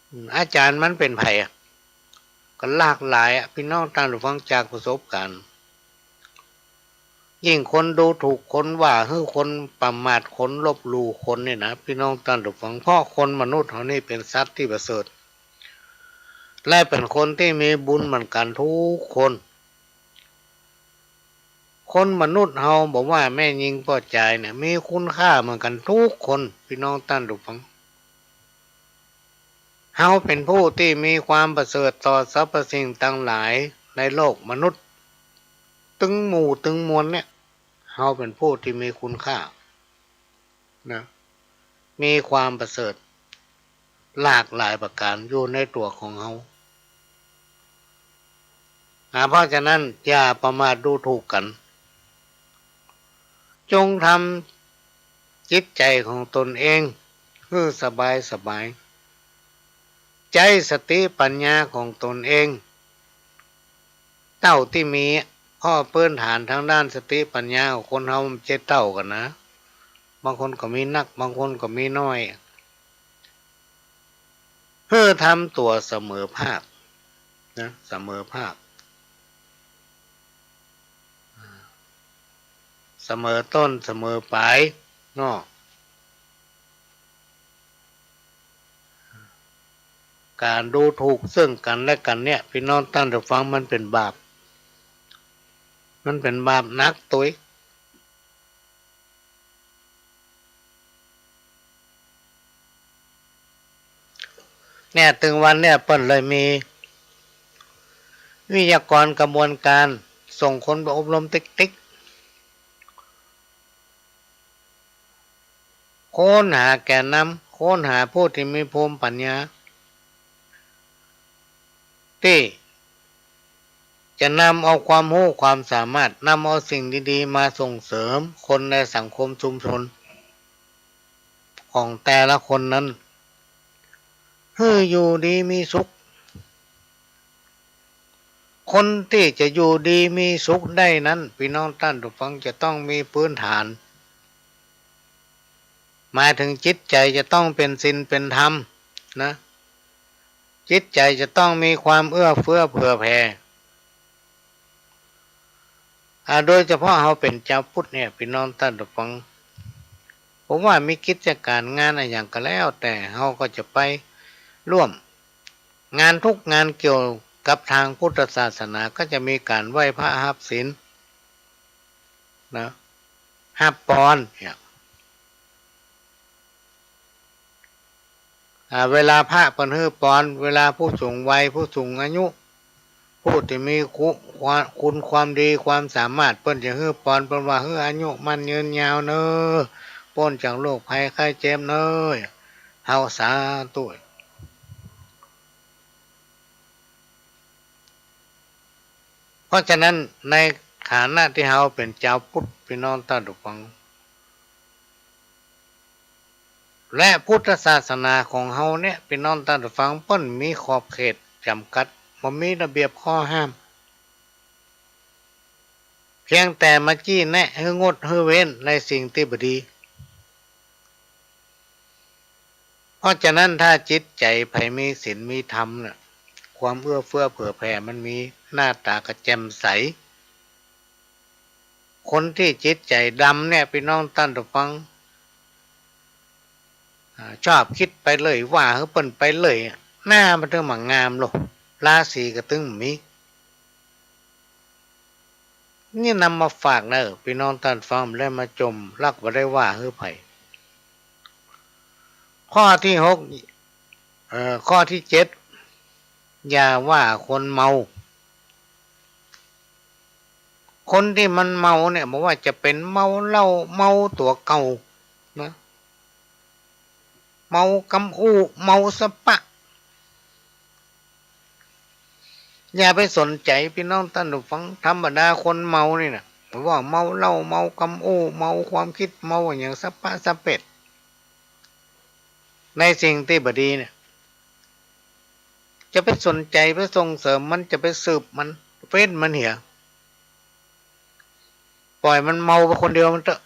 อืม อาจ๋ารย์มันเป๋นใผอะ ก็หลากหลายอะ ปี้น้องต้านผู้ฟัง จากประสบการณ์ ยิ่งคนดูถูก คนว่า หื้อคนประมาท คนลบหลู่คนเนี่ยนะ ปี้น้องต้านผู้ฟัง เพราะคนมนุษย์เฮานี่เป๋นสัตว์ตี้ประเสริฐ และเป๋นคนตี้มีบุญเหมือนกั๋นทุกคน คนมนุษย์เฮา บ่ว่าแม่ญิงป้อจายเนี่ย มีคุณค่าเหมือนกั๋นทุกคน ปี้น้องต้านผู้ฟัง เฮาเป๋นผู้ตี้มีความประเสริฐต่อสรรพสิ่งตังหลายในโลกมนุษย์ ตึงหมู่ตึงมวลเนี่ย เฮาเป๋นผู้ตี้มีคุณค่า นะ มีความประเสริฐหลากหลายประก๋านอยู่ในตั๋วของเฮา อ่า เพราะฉะนั้นอย่าประมาทดูถูกกั๋น จงทำจิตใจ๋ของตนเองหื้อสบายสบาย ใจ๊สติปัญญาของตนเอง เต้าตี้มี เพราะพื้นฐานตางด้านสติปัญญาของคนเฮามันบ่ใจ้เต้ากั๋นนะ บางคนก็มีนัก บางคนก็มีน้อย หื้อทำตั๋วเสมอภาคนะ เสมอภาค เสมอต้นเสมอป๋ายเนาะ ก๋านดูถูกเซิ่งกั๋นและกั๋นเนี่ย ปี้น้องต้านผู้ฟัง มันเป๋นบาป มันเป๋นบาปหนักตุ๊ย เนี่ย ตึงวันเนี่ย เปิ้นเลยมีวิทยากรกระบวนก๋าน ส่งคนไปอบรมติ๊กติ๊ก ค้นหาแกนนำ ค้นหาผู้ตี้มีภูมิปัญญา ตี้จะนำเอาความฮู้ความสามารถ นำเอาสิ่งดีๆ มาส่งเสริมคนในสังคมชุมชนของแต่ละคนนั้น หื้ออยู่ดีมีสุข คนตี้จะอยู่ดีมีสุขได้นั้น ปี้น้องต้านผู้ฟัง จะต้องมีพื้นฐาน หมายเถิงจิตใจ๋จะต้องเป๋นศีลเป๋นธรรมนะ จิตใจ๋จะต้องมีความเอื้อเฟื้อเผื่อแผ่ อ่า โดยเฉพาะเฮาเป๋นจาวพุทธเนี่ย ปี้น้องต้านผู้ฟัง ผมว่ามีกิจก๋านงานอะหยังก็แล้วแต่ เฮาก็จะไปร่วมงานทุกงานเกี่ยวกับตางพุทธศาสนา ก็จะมีก๋านไหว้พระฮับศีลนะ ฮับปอนเนี่ย อ่า เวลาพระเปิ้นหื้อปอน เวลาผู้สูงวัย ผู้สูงอายุ ผู้ตี้มีคุ- ความ- คุณความดีความสามารถ เปิ้นจะหื้อปอน เปิ้นว่า หื้ออายุมั่นยืนยาวเน่อ ป๊นจากโรคภัยไข้เจ็บเน่อ เฮาสาธุ เพราะฉะนั้นในฐานะตี้เฮาเป๋นจาวพุทธ ปี้น้องต้านผู้ฟัง และพุทธศาสนาของเฮาเนี่ย ปี้น้องต้านผู้ฟัง เปิ้นมีขอบเขตจ๋ำกัด บ่มีระเบียบข้อห้าม เพียงแต่มาจี้แนะหื้องดหื้อเว้นในสิ่งตี้บ่ดี เพราะฉะนั้นถ้าจิตใจ๋ใผมีศีลมีธรรมเนี่ย ความเอื้อเฟื้อเผื่อแผ่มันมี หน้าต๋าก็แจ่มใส คนตี้จิตใจ๋ดำเนี่ย ปี้น้องต้านผู้ฟัง อ่า ชอบกึ๊ดไปเล่ย ว่าหื้อเปิ้นไปเล่ย หน้ามันเถิงบ่งามโล ราศีก็เถิงบ่มี นี่นำมาฝากเน่อ ปี้น้องต้านฟัง บ่ได้มาจ่ม ลักบ่ได้ว่าหื้อใผ ข้อตี้หก เอ่อ ข้อตี้เจ็ด อย่าว่าคนเมา คนตี้มันเมาเนี่ย บ่ว่าจะเป๋นเมาเหล้า เมาตั๋วเก่านะ เมากำอู้ เมาสะปะ อย่าไปสนใจ๋ ปี้น้องต้านผู้ฟัง ธรรมดาคนเมานี่นะ บ่ว่าเมาเหล้า เมากำอู้ เมาความกึ๊ด เมาอะหยังสะปะสะเปด ในสิ่งตี้บ่ดีเนี่ย จะไปสนใจ๋ ไปส่งเสริมมัน จะไปสืบมัน เฟ้นมันเหีย ป่อยมันเมาไปคนเดียวมันเต๊อะ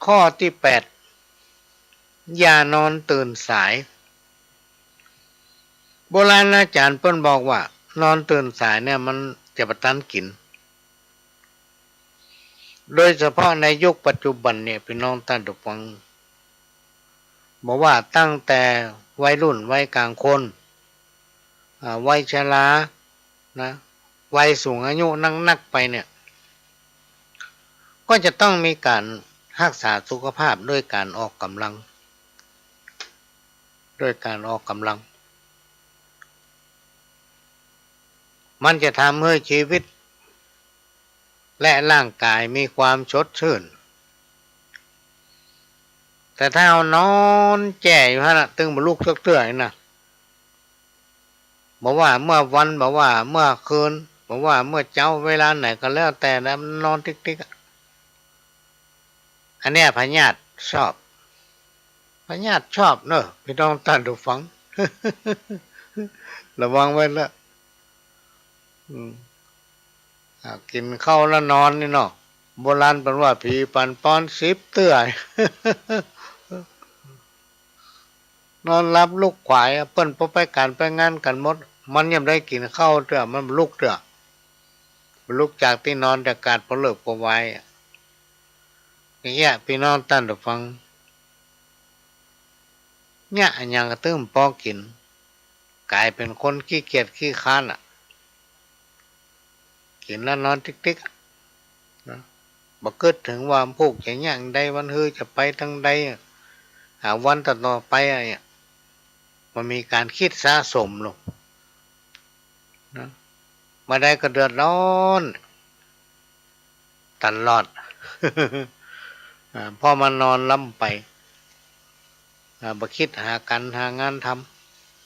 ข้อตี้แปด อย่านอนตื่นสาย โบราณอาจ๋ารย์เปิ้นบอกว่า นอนตื่นสายเนี่ยมันจะบ่ตันกิ๋น โดยเฉพาะในยุคปัจจุบันเนี่ย ปี้น้องต้านผู้ฟัง บ่ว่าตั้งแต่วัยรุ่น วัยกลางคน อ่า วัยชรานะ วัยสูงอายุนักๆ ไปเนี่ย ก็จะต้องมีก๋านฮักษาสุขภาพด้วยก๋านออกก๋ำลัง ด้วยก๋านออกก๋ำลัง มันจะทำหื้อจีวิต และร่างก๋ายมีความสดชื่น แต่ถ้าเฮานอนแจ้อยู่หั้นน่ะ ตึงบ่ลุกสักเตื้อนี่นะ บ่ว่าเมื่อวัน บ่ว่าเมื่อคืน บ่ว่าเมื่อเจ๊า เวลาไหนก็แล้วแต่นะ มันนอนติ๊กๆ อะ อันเนี้ยพยาธิชอบ พยาธิชอบเนอะ ปี้น้องต้านผู้ฟัง ระวังไว้ละ อืม อ่า กิ๋นข้าวแล้วนอนนี่เนาะ โบราณเปิ้นว่าผีปั๋นปอนสิบเตื้อ นอนหลับลุกขวายอะ เปิ้นปอไปก๋านไปงานกั๋นหมด มันยังบ่ได้กิ๋นข้าวเตื้อ มันบ่ลุกเตื้อ บ่ลุกจากตี้นอนเตื้อ กาดปอเลิกปอวายอะ อย่างเงี้ย ปี้น้องต้านผู้ฟัง เยียะอะหยังก็ตึงปอกิ๋น ก๋ายเป๋นคนขี้เกียจขี้คร้านอะ กิ๋นแล้วนอนติ๊กๆ อะ นะ บ่กึ๊ดเถิงว่าพรุ่งจะเยียะอันใด วันฮือจะไปตางใดอะ อ่า วันต่อๆ ไปอะเนี่ย มันมีก๋านกึ๊ดสะสมลงนะ บ่าใดก็เดือดร้อน ตลอด อ่า เพราะมันนอนล้ำไป อ่า บ่กึ๊ดหาก๋านหางานท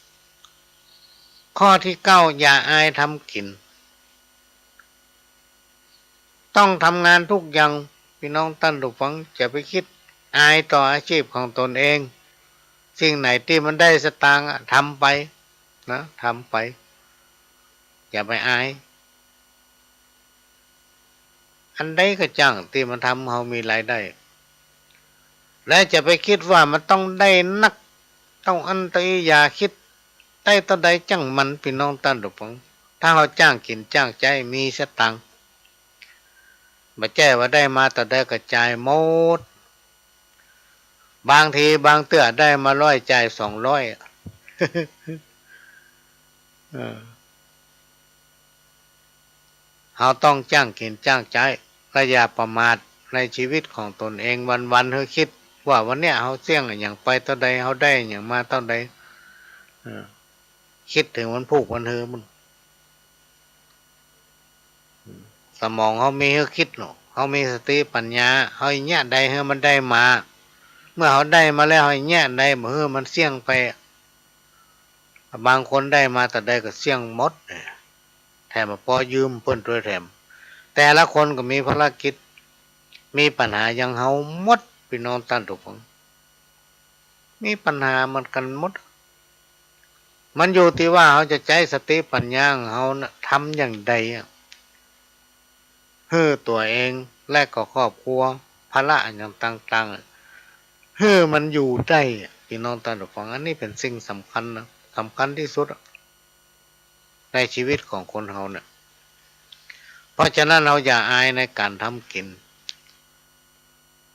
ำ ข้อตี้เก้า อย่าอายทำกิ๋น ต้องทำงานทุกอย่าง ปี้น้องต้านผู้ฟัง จะไปกึ๊ดอายต่ออาชีพของตนเอง สิ่งไหนตี้มันได้สตางค์อะ ทำไปนะ ทำไป อย่าไปอาย อันใดก็จ้างตี้มันทำหื้อเฮามีรายได้ และจะไปกึ๊ดว่ามันต้องได้นัก ต้องอั้นต้องอี้ อย่ากึ๊ด ได้เต้าใดจ้างมัน ปี้น้องต้านผู้ฟัง ถ้าเฮาจ้างกิ๋นจ้างใจ๊ มีสตางค์ บ่ใจ้ว่าได้มาเต้าใดก็จ่ายหมด บางทีบางเตื้อได้มาร้อย จ่ายสองร้อยอะ เออ เฮาต้องจ้างกิ๋นจ้างใจ๊ และอย่าประมาทในจีวิตของตนเอง วันๆ หื้อกึ๊ดว่าวันเนี้ยเฮาเสี้ยงอะหยังไปเต้าใด เฮาได้อะหยังมาเต้าใด เออ กึ๊ดเถิงวันพูกวันฮือมัน สมองเฮามีหื้อกึ๊ดเนาะ เฮามีสติปัญญา เฮาเยียะใดหื้อมันได้มา เมื่อเฮาได้มาแล้ว เฮาเยียะใดบ่หื้อมันเสี้ยงไป บางคนได้มาเต้าใดก็เสี้ยงหมด แถมบ่ปอยืมเปิ้นตวยแถม แต่ละคนก็มีภารกิจ มีปัญหาอย่างเฮาหมด ปี้น้องต้านผู้ฟัง มีปัญหาเหมือนกั๋นหมด มันอยู่ตี้ว่าเฮาจะใจ๊สติปัญญาของเฮาน่ะ ทำอย่างใดอะ หื้อตั๋วเองและก็ครอบครัว ภาระอะหยังต่างๆ อะ หื้อมันอยู่ได้อะ ปี้น้องต้านผู้ฟัง อันนี้เป๋นสิ่งสำคัญนะ สำคัญตี้สุดอะ ในจีวิตของคนเฮาเนี่ย เพราะฉะนั้นเฮาอย่าอายในก๋านทำกิ๋น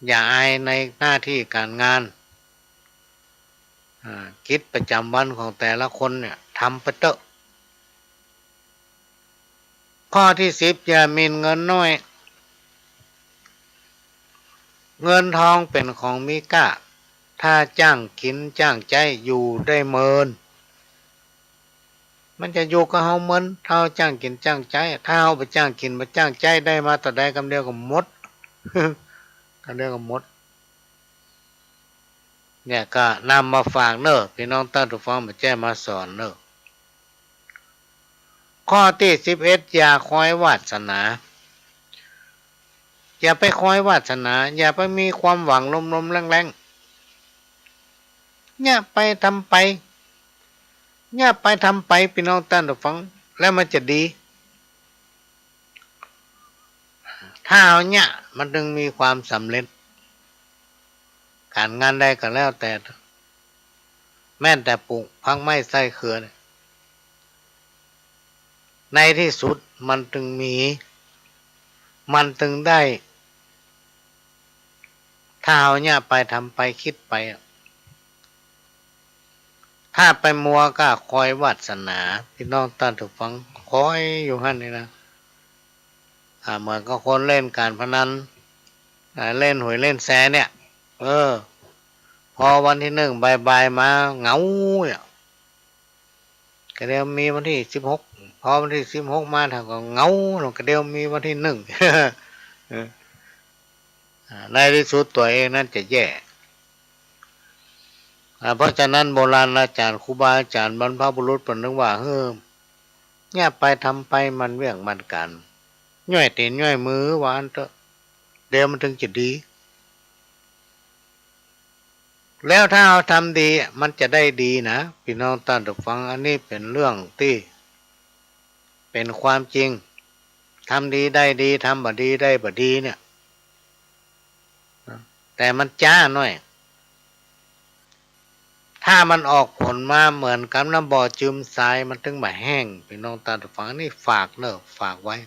อย่าอายในหน้าตี้ก๋านงาน อ่า กิจประจ๋ำวันของแต่ละคนเนี่ย ทำไปเต๊อะ ข้อตี้สิบ อย่าหมิ่นเงินน้อย เงินทองเป๋นของมีก้า ถ้าจ้างกิ๋นจ้างใจ๊อยู่ได้เมิน มันจะอยู่กับเฮาเมิน ถ้าเฮาจ้างกิ๋นจ้างใจ๊ ถ้าเฮาบ่จ้างกิ๋นบ่จ้างใจ๊ ได้มาเต้าใดกำเดียวก็หมด กำเดียวก็หมด เนี่ยก็นำมาฝากเน่อ ปี้น้องต้านผู้ฟัง มาแจ้งมาสอนเน่อ ข้อตี้สิบเอ็ด อย่าคอยวาสนา อย่าไปคอยวาสนา อย่าไปมีความหวังลมๆแล่งๆ เยียะไปทำไป เยียะไปทำไป ปี้น้องต้านผู้ฟัง แล้วมันจะดี ถ้าเฮาเยียะมันจึงมีความสำเร็จ ก๋านงานใดก็แล้วแต่ แม้แต่ปลูกผักไม้ไส้เขือเนี่ย ในตี้สุดมันจึงมี มันจึงได้ ถ้าเฮาเยียะไปทำไปกึ๊ดไปอะ ถ้าไปมัวก้าคอยวาสนา ปี้น้องต้านผู้ฟัง คอยอยู่หั้นนี่นะ อ่า เหมือนกับคนเล่นก๋านพนัน อ่า เล่นหวยเล่นแชร์เนี่ย เออ พอวันตี้นึ่งบ่ายๆ มาเหงาเนี่ย ก็เดี๋ยวมีวันตี้สิบหก พอวันตี้สิบหกมา เฮาก็เหงา ก็เดี๋ยวมีวันตี้นึ่ง เออ อ่า ในตี้สุดตั๋วเองนั้นจะแย่ อ่า เพราะฉะนั้นโบราณอาจ๋ารย์ ครูบาอาจ๋ารย์ บรรพบุรุษเปิ้นนึกว่า เฮ้อ เยียะไปทำไป หมั่นเวียกหมั่นก๋าน ย้อยตี๋นย้อยมือว่าอั้นเต๊อะ เดี๋ยวมันจึงจะดี แล้วถ้าเฮาทำดี มันจะได้ดีนะ ปี้น้องต้านผู้ฟัง อันนี้เป๋นเรื่องตี้เป๋นความจริง ทำดีได้ดี ทำบ่ดีได้บ่ดีเนี่ย แต่มันจ๊าหน้อย ถ้ามันออกผลมาเหมือนกับน้ำบ่อจืมทราย มันจึงบ่แห้ง ปี้น้องต้านผู้ฟัง อันนี้ฝากเน่อ ฝากไว้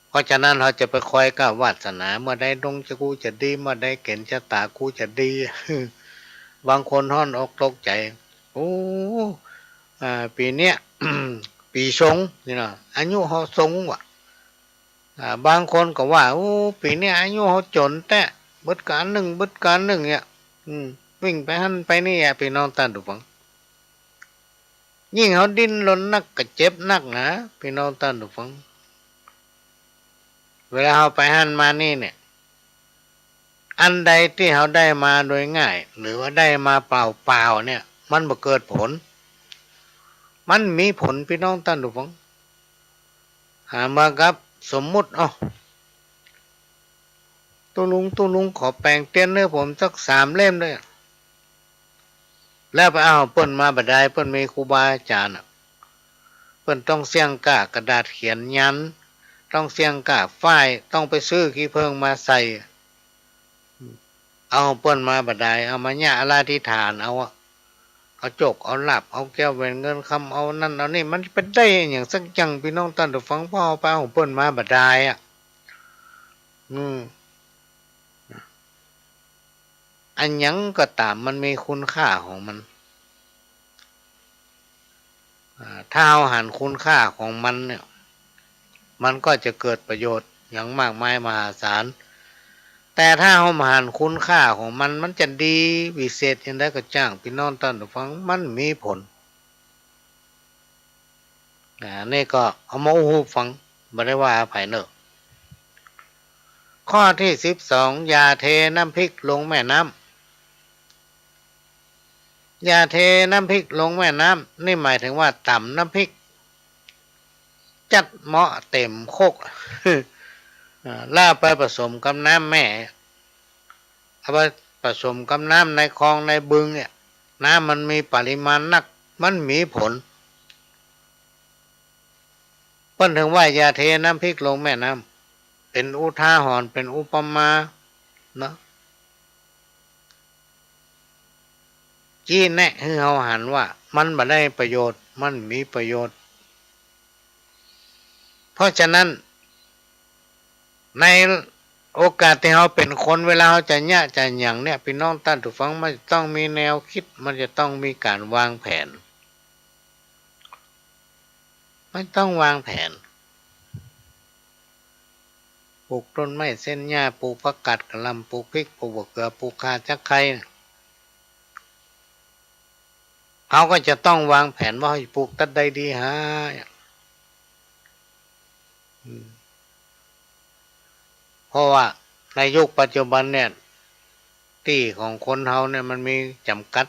เพราะฉะนั้นเฮาจะไปคอยก้าวาสนา เมื่อใดดวงจะกูจะดี เมื่อใดเก๋ณฑ์จะต๋ากูจะดี บางคนฮ้อนอกตกใจ๋ โอ้ อ่า ปี๋เนี้ย ปี๋ชงนี่นะ อายุเฮาชงว่ะ อ่า บางคนก็ว่า โอ้ ปี๋เนี้ยอายุเฮาจ๋นแต๊ เบิดก๋านนึ่ง เบิดก๋านนึ่งเนี่ย อืม วิ่งไปหั้นไปนี่อะ ปี้น้องต้านผู้ฟัง ยิ่งเฮาดิ้นรนนักก็เจ็บนักนะ ปี้น้องต้านผู้ฟัง เวลาเฮาไปหั้นมานี่เนี่ย อันใดตี้เฮาได้มาโดยง่าย หรือว่าได้มาเปล่าๆ เนี่ย มันบ่เกิดผล มันมีผล ปี้น้องต้านผู้ฟัง หามากับสมมุติ เอ้า ตุ๊ลุง ตุ๊ลุง ขอแป๋งเตียนหื้อผมสักสามเล่มเน่อ แล้วไปเอาเปิ้นมาบ่ดาย เปิ้นมีครูบาอาจ๋ารย์อะ เปิ้นต้องเสี้ยงก้ากระดาษเขียนยัน ต้องเสี้ยงก้าฝ้าย ต้องไปซื้อขี้เผิ้งมาใส่ เอาเปิ้นมาบ่ดาย เอามาเยียะอธิษฐานเอาอะ เอาโจค เอาลาภ เอาแก้วแหวนเงินคำ เอานั่นเอานี่ มันจะไปได้อะหยังสักอย่าง ปี้น้องต้านผู้ฟัง เพราะเฮาไปเอาเปิ้นมาบ่ดายอะ อืม อะหยังก็ต๋ามมันมีคุณค่าของมัน อ่า ถ้าเฮาหันคุณค่าของมันเนี่ย มันก็จะเกิดประโยชน์อย่างมากมายมหาศาล แต่ถ้าเฮาบ่หันคุณค่าของมัน มันจะดีวิเศษอย่างใดก็จ้าง ปี้น้องต้านผู้ฟัง มันมีผล อ่า นี่ก็เอามาอู้หื้อฟัง บ่ได้ว่าใผเน่อ ข้อตี้สิบสอง อย่าเทน้ำพริกลงแม่น้ำ อย่าเทน้ำพริกลงแม่น้ำ นี่หมายถึงว่าต๋ำน้ำพริก จัดเมาะเต๋มครก อ่า แล้วเอาไปผสมกับน้ำแม่ เอาไปผสมกับน้ำในคลองในบึงเนี่ย น้ำมันมีปริมาณนัก มันมีผล เปิ้นถึงว่าอย่าเทน้ำพริกลงแม่น้ำ เป๋นอุทาหรณ์ เป๋นอุปมาเนาะ ชี้แนะหื้อเฮาหันว่ามันบ่ได้ประโยชน์ มันมีประโยชน์ เพราะฉะนั้น ในโอกาสตี้เฮาเป๋นคน เวลาเฮาจะเยียะจะหยังเนี่ย ปี้น้องต้านผู้ฟัง มันจะต้องมีแนวกึ๊ด มันจะต้องมีก๋านวางแผน มันต้องวางแผน ปลูกต้นไม้เส้นหญ้า ปลูกผักกาดกะหล่ำ ปลูกพริก ปลูกบ่าเขือ ปลูกข่าจั๊กไคร้ เฮาก็จะต้องวางแผนว่าเฮาจะปลูกตัดใดดีหา อืม เพราะว่าในยุคปัจจุบันเนี่ย ตี้ของคนเฮาเนี่ยมันมีจ๋ำกัด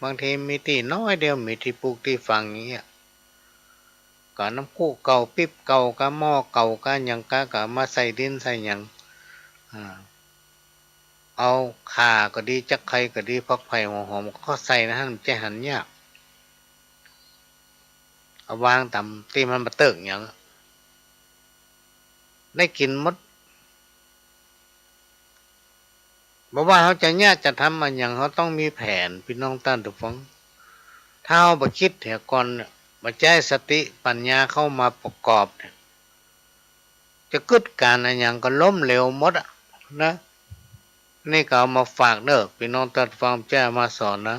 บางทีมีตี้น้อยเดียว มีตี้ปลูกตี้ฝังอย่างเงี้ย ก็นำกู้เก่า ปิ๊บเก่า กาหม้อเก่า กาหยังกา ก็มาใส่ดินใส่หยัง อ่า เอาข่าก็ดี จักไคร่ก็ดี ผักไผ่หัวหอมก็ใส่ในหั้น มันจะหันยาก เอาวางต๋ามตี้มันบ่เติ๊กหยัง ได้กิ๋นหมด บ่ว่าเฮาจะเยียะจะทำอะหยัง เฮาต้องมีแผน ปี้น้องต้านผู้ฟัง ถ้าเฮาบ่กึ๊ดเหียก่อนเนี่ย บ่ใจ๊สติปัญญาเข้ามาประกอบเนี่ย จะกึ๊ดก๋านอะหยังก็ล้มเหลวหมดอะนะ นี่ก็เอามาฝากเน่อ ปี้น้องต้านผู้ฟัง จะเอามาสอนนะ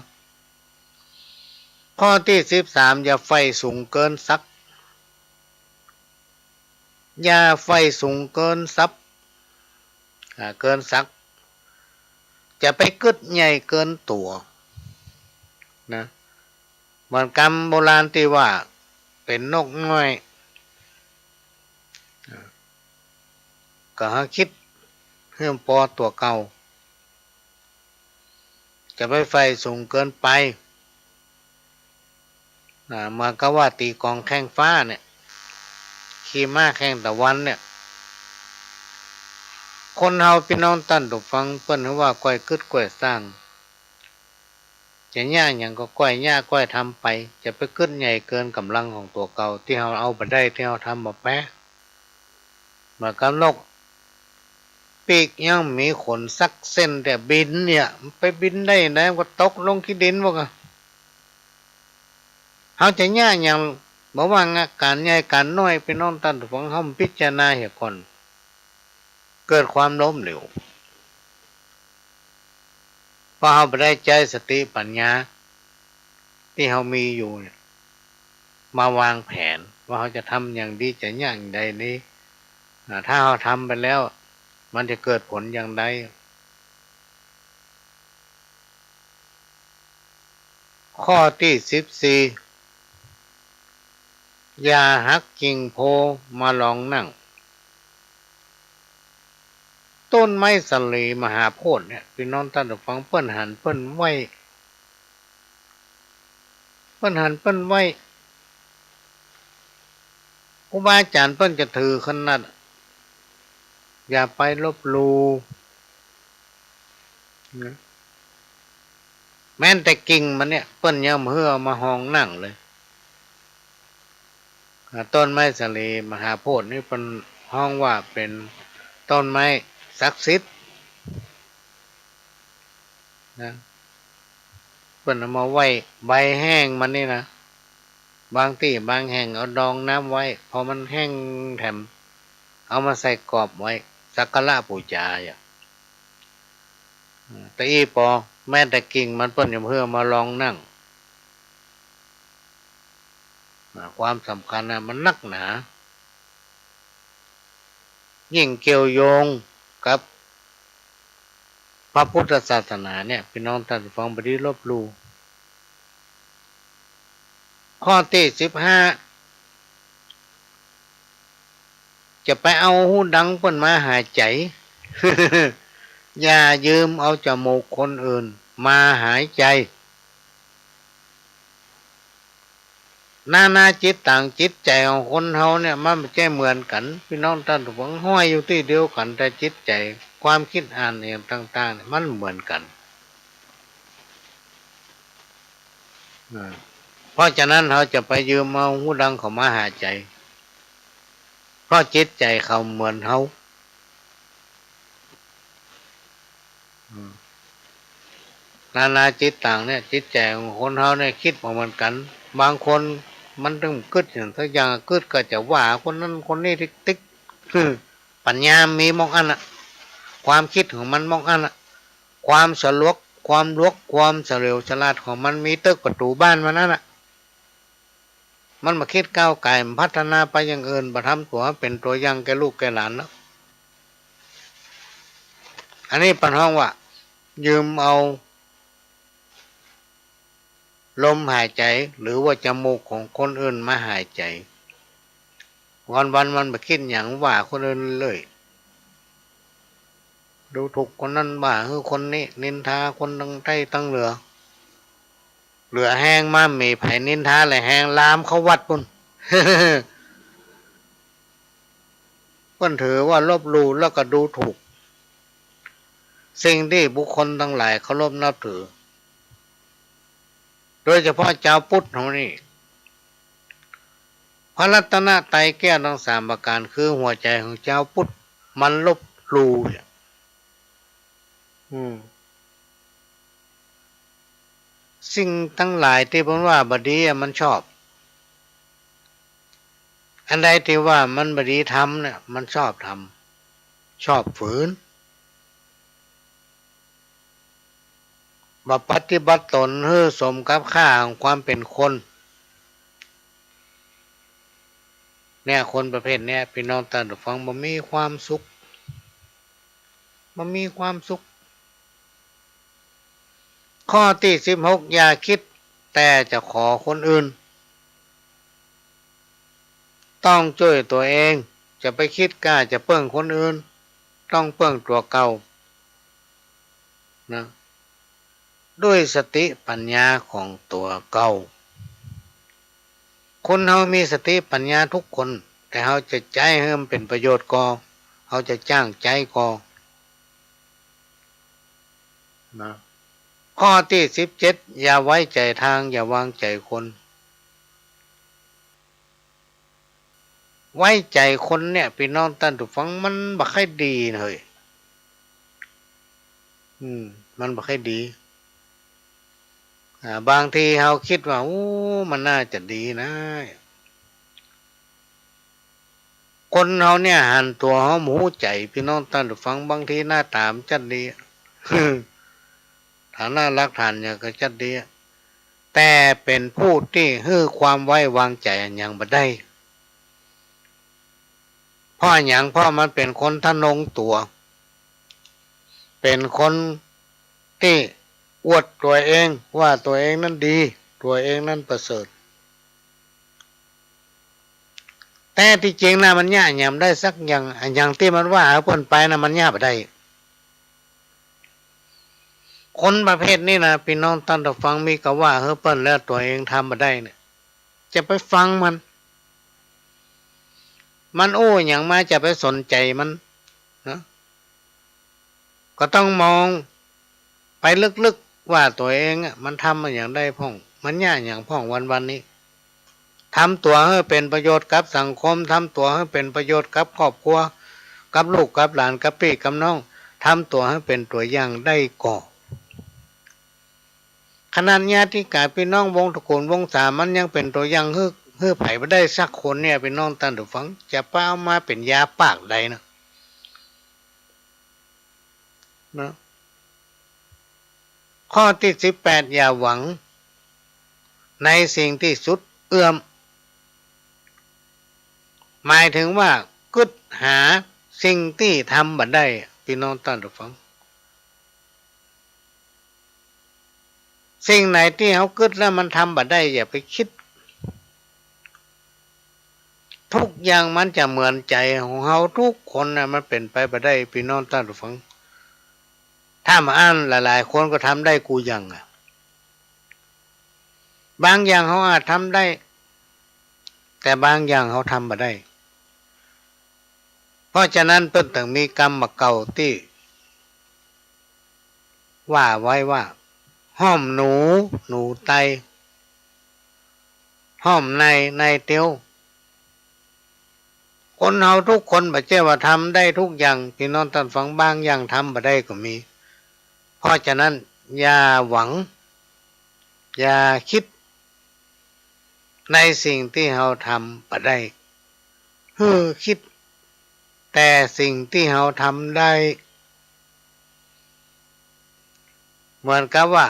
ข้อตี้สิบสาม อย่าใฝ่สูงเกินศักดิ์ อย่าใฝ่สูงเกินศักดิ์ อ่า เกินศักดิ์ จะไปกึ๊ดใหญ่เกินตั๋ว นะ เหมือนกำโบราณตี้ว่า เป๋นนกน้อย อ่า ก็หากึ๊ดหื้อมันปอตั๋วเก่า จะไปใฝ่สูงเกินไป อ่า เหมือนกับว่าตี๋กองแข่งฟ้าเนี่ย ขี่ม้าแข่งตะวันเนี่ย คนเฮาปี้น้องต้านผู้ฟัง เปิ้นว่าก้อยกึ๊ดก้อยสร้าง จะเยียะหยังก็ก้อยเยียะก้อยทำไป จะไปกึ๊ดใหญ่เกินก๋ำลังของตั๋วเก่า ตี้เฮาเอาบ่ได้ ตี้เฮาทำบ่แป๊ เหมือนกับนก ปีกยังบ่มีขนสักเส้น แต่บินเนี่ย มันไปบินได้ไหน มันก็ตกลงขี้ดินหมดอะ เฮาจะเยียะหยัง บ่ว่างานก๋านใหญ่ก๋านน้อย ปี้น้องต้านผู้ฟัง เฮาพิจารณาเหียก่อน เกิดความล้มเหลว เพราะเฮาบ่ได้ใจ๊สติปัญญาตี้เฮามีอยู่เนี่ย มาวางแผนว่าเฮาจะทำหยังดี จะเยียะหยังใดดี อ่า ถ้าเฮาทำไปแล้ว มันจะเกิดผลอย่างใด ข้อตี้สิบสี่ อย่าหักกิ่งโพธิ์มาลองนั่ง ต้นไม้สาลีมหาโพธิ์เนี่ย ปี้น้องต้านผู้ฟัง เปิ้นหันเปิ้นไหว้ เปิ้นหันเปิ้นไหว้ ครูบาอาจ๋ารย์เปิ้นจะถือขนาด อย่าไปลบหลู่ นะ แม้นแต่กิ่งมันเนี่ย เปิ้นยังบ่หื้อเอามาฮองนั่งเลย อ่า ต้นไม้สาลีมหาโพธิ์นี่เปิ้นฮ้องว่าเป๋นต้นไม้ศักดิ์สิทธิ์นะ เปิ้นเอามาไหว้ ใบแห้งมันนี่นะ บางตี้บางแห่งเอาดองน้ำไว้ พอมันแห้งแถมเอามาใส่กรอบไว้ สักการะปู๋จาอะ อืม แต่อี้ปอ แม้แต่กิ่งมันเปิ้นยังบ่หื้อเอามาลองนั่ง อ่า ความสำคัญน่ะมันนักหนา ยิ่งเกี่ยวโยงกับพระพุทธศาสนาเนี่ย ปี้น้องต้านผู้ฟังบ่ดีลบหลู่ ข้อตี้สิบห้า จะไปเอาฮูดังเปิ้นมาหายใจ๋ อย่ายืมเอาจมูกคนอื่นมาหายใจ๋ นานาจิตตัง จิตใจ๋ของคนเฮาเนี่ยมันบ่ใจ้เหมือนกั๋น ปี้น้องต้านผู้ฟัง ห้อยอยู่ตี้เดียวกั๋น แต่จิตใจ๋ ความกึ๊ดอ่านอะหยังต่างๆ เนี่ยมันบ่เหมือนกั๋น อ่า เพราะฉะนั้นเฮาจะไปยืมเอาฮูดังเขามาหายใจ๋ เพราะจิตใจ๋เขาบ่เหมือนเฮา อืม นานาจิตตังเนี่ย จิตใจ๋ของคนเฮาเนี่ยกึ๊ดบ่เหมือนกั๋น บางคนมันตึงกึ๊ดหยังสักอย่าง กึ๊ดก็จะว่าคนนั้นคนนี้ติ๊กๆ คือปัญญามีบ่อั้นน่ะ ความกึ๊ดของมันบ่อั้นน่ะ ความฉลวก ความหลวก ความเฉลียวฉลาดของมันมีเติ๊กประตู๋บ้านมันนั่นน่ะ มันบ่กึ๊ดก้าวไก๋ บ่พัฒนาไปอย่างอื่น บ่ทำตั๋วเป๋นตั๋วอย่างแก่ลูกแก่หลานแล้ว อันนี้เปิ้นฮ้องว่า ยืมเอา ลมหายใจ๋ หรือว่าจมูกของคนอื่นมาหายใจ๋ วันๆ มันบ่คิดหยัง ว่าคนอื่นเรื่อย ดูถูกคนนั้น ว่าหื้อคนนี้ นินทาคนตังใต้ตังเหลือ เหลือแฮงมา บ่มีใผนินทาแหละ แฮงลามเข้าวัดปู้น เปิ้นถือว่าลบหลู่แล้วก็ดูถูก สิ่งตี้บุคคลตังหลายเคารพนับถือ โดยเฉพาะจาวพุทธเฮานี่ พระรัตนตรัยแก้วตังสามประก๋าน คือหัวใจ๋ของจาวพุทธ มันลบหลู่เนี่ย อืม สิ่งตังหลายตี้เปิ้นว่าบ่ดีอะ มันชอบ อันใดตี้ว่ามันบ่ดีทำเนี่ย มันชอบทำ ชอบฝืน บ่ปฏิบัติตนหื้อสมกับค่าของความเป๋นคน เนี่ย คนประเภทเนี้ย ปี้น้องต้านผู้ฟัง บ่มีความสุข บ่มีความสุข ข้อตี้สิบหก อย่าคิดแต่จะขอคนอื่น ต้องจ้วยตั๋วเอง จะไปคิดก้าจะเปิ้งคนอื่น ต้องเปิ้งตั๋วเก่า นะ ด้วยสติปัญญาของตั๋วเก่า คนเฮามีสติปัญญาทุกคน แต่เฮาจะใจ๊หื้อมันเป๋นประโยชน์ก่อ เฮาจะจ้างใจ๊ก่อ นะ ข้อตี้สิบเจ็ด อย่าไว้ใจ๋ตาง อย่าวางใจ๋คน ไว้ใจ๋คนเนี่ย ปี้น้องต้านผู้ฟัง มันบ่ใค่ดีนะเฮ้ย อืม มันบ่ใค่ดี อ่า บางทีเฮาคิดว่า โอ้ มันน่าจะดีนะ คนเฮาเนี่ยหันตั๋วเฮาบ่ฮู้ใจ๋ ปี้น้องต้านผู้ฟัง บางทีหน้าต๋ามันจัดดี ฐานะหลักฐานหยังก็จัดดี แต่เป๋นผู้ตี้หื้อความไว้วางใจ๋อันหยังบ่ได้ เพราะหยัง เพราะมันเป๋นคนทะนงตั๋ว เป๋นคนตี้อวดตั๋วเองว่าตั๋วเองนั้นดี ตั๋วเองนั้นประเสริฐ แต่ตี้จริงนะ มันเยียะหยังบ่ได้สักอย่าง อะหยังตี้มันว่าหื้อเปิ้นไปนะ มันเยียะบ่ได้ คนประเภทนี้นะ ปี้น้องต้านผู้ฟัง มีกาว่าหื้อเปิ้นแล้วตั๋วเองทำบ่ได้เนี่ย จะไปฟังมัน มันอู้หยังมา จะไปสนใจ๋มัน นะ ก็ต้องมองไปลึกๆ ว่าตั๋วเองอะ มันทำมาหยังได้พ่อง มันเยียะหยังพ่อง วันๆ นี้ ทำตั๋วหื้อเป๋นประโยชน์กับสังคม ทำตั๋วหื้อเป๋นประโยชน์กับครอบครัว กับลูกกับหลาน กับปี้กับน้อง ทำตั๋วหื้อเป๋นตั๋วอย่างได้ก่อ ขนาดญาติกาปี้น้องวงศ์ตระกูลวงศา มันยังเป๋นตั๋วอย่างหื้อ หื้อใผบ่ได้สักคนเนี่ย ปี้น้องต้านผู้ฟัง จะไปเอามาเป๋นยาปากใดนะ นะ ข้อตี้สิบแปด อย่าหวังในสิ่งตี้สุดเอื้อม หมายถึงว่ากึ๊ดหาสิ่งตี้ทำบ่ได้ ปี้น้องต้านผู้ฟัง สิ่งไหนตี้เฮากึ๊ดแล้วมันทำบ่ได้ อย่าไปกึ๊ด ทุกอย่างมันจะเหมือนใจ๋ของเฮาทุกคนนะ มันเป๋นไปบ่ได้ ปี้น้องต้านผู้ฟัง ถ้ามาอั้นหลายๆ คนก็ทำได้กู้อย่างอะ บางอย่างเฮาอาจทำได้ แต่บางอย่างเฮาทำบ่ได้ เพราะฉะนั้นเปิ้นเถิงมีกำบ่าเก่าตี้ว่าไว้ว่า ห้อมหนู หนูไต ห้อมใน ในเตียว คนเฮาทุกคนบ่ใจ้ว่าทำได้ทุกอย่าง ปี้น้องต้านฟัง บางอย่างทำบ่ได้ก็มี เพราะฉะนั้นอย่าหวัง อย่ากึ๊ดในสิ่งตี้เฮาทำบ่ได้ หื้อคิดแต่สิ่งตี้เฮาทำได้ เหมือนกับว่า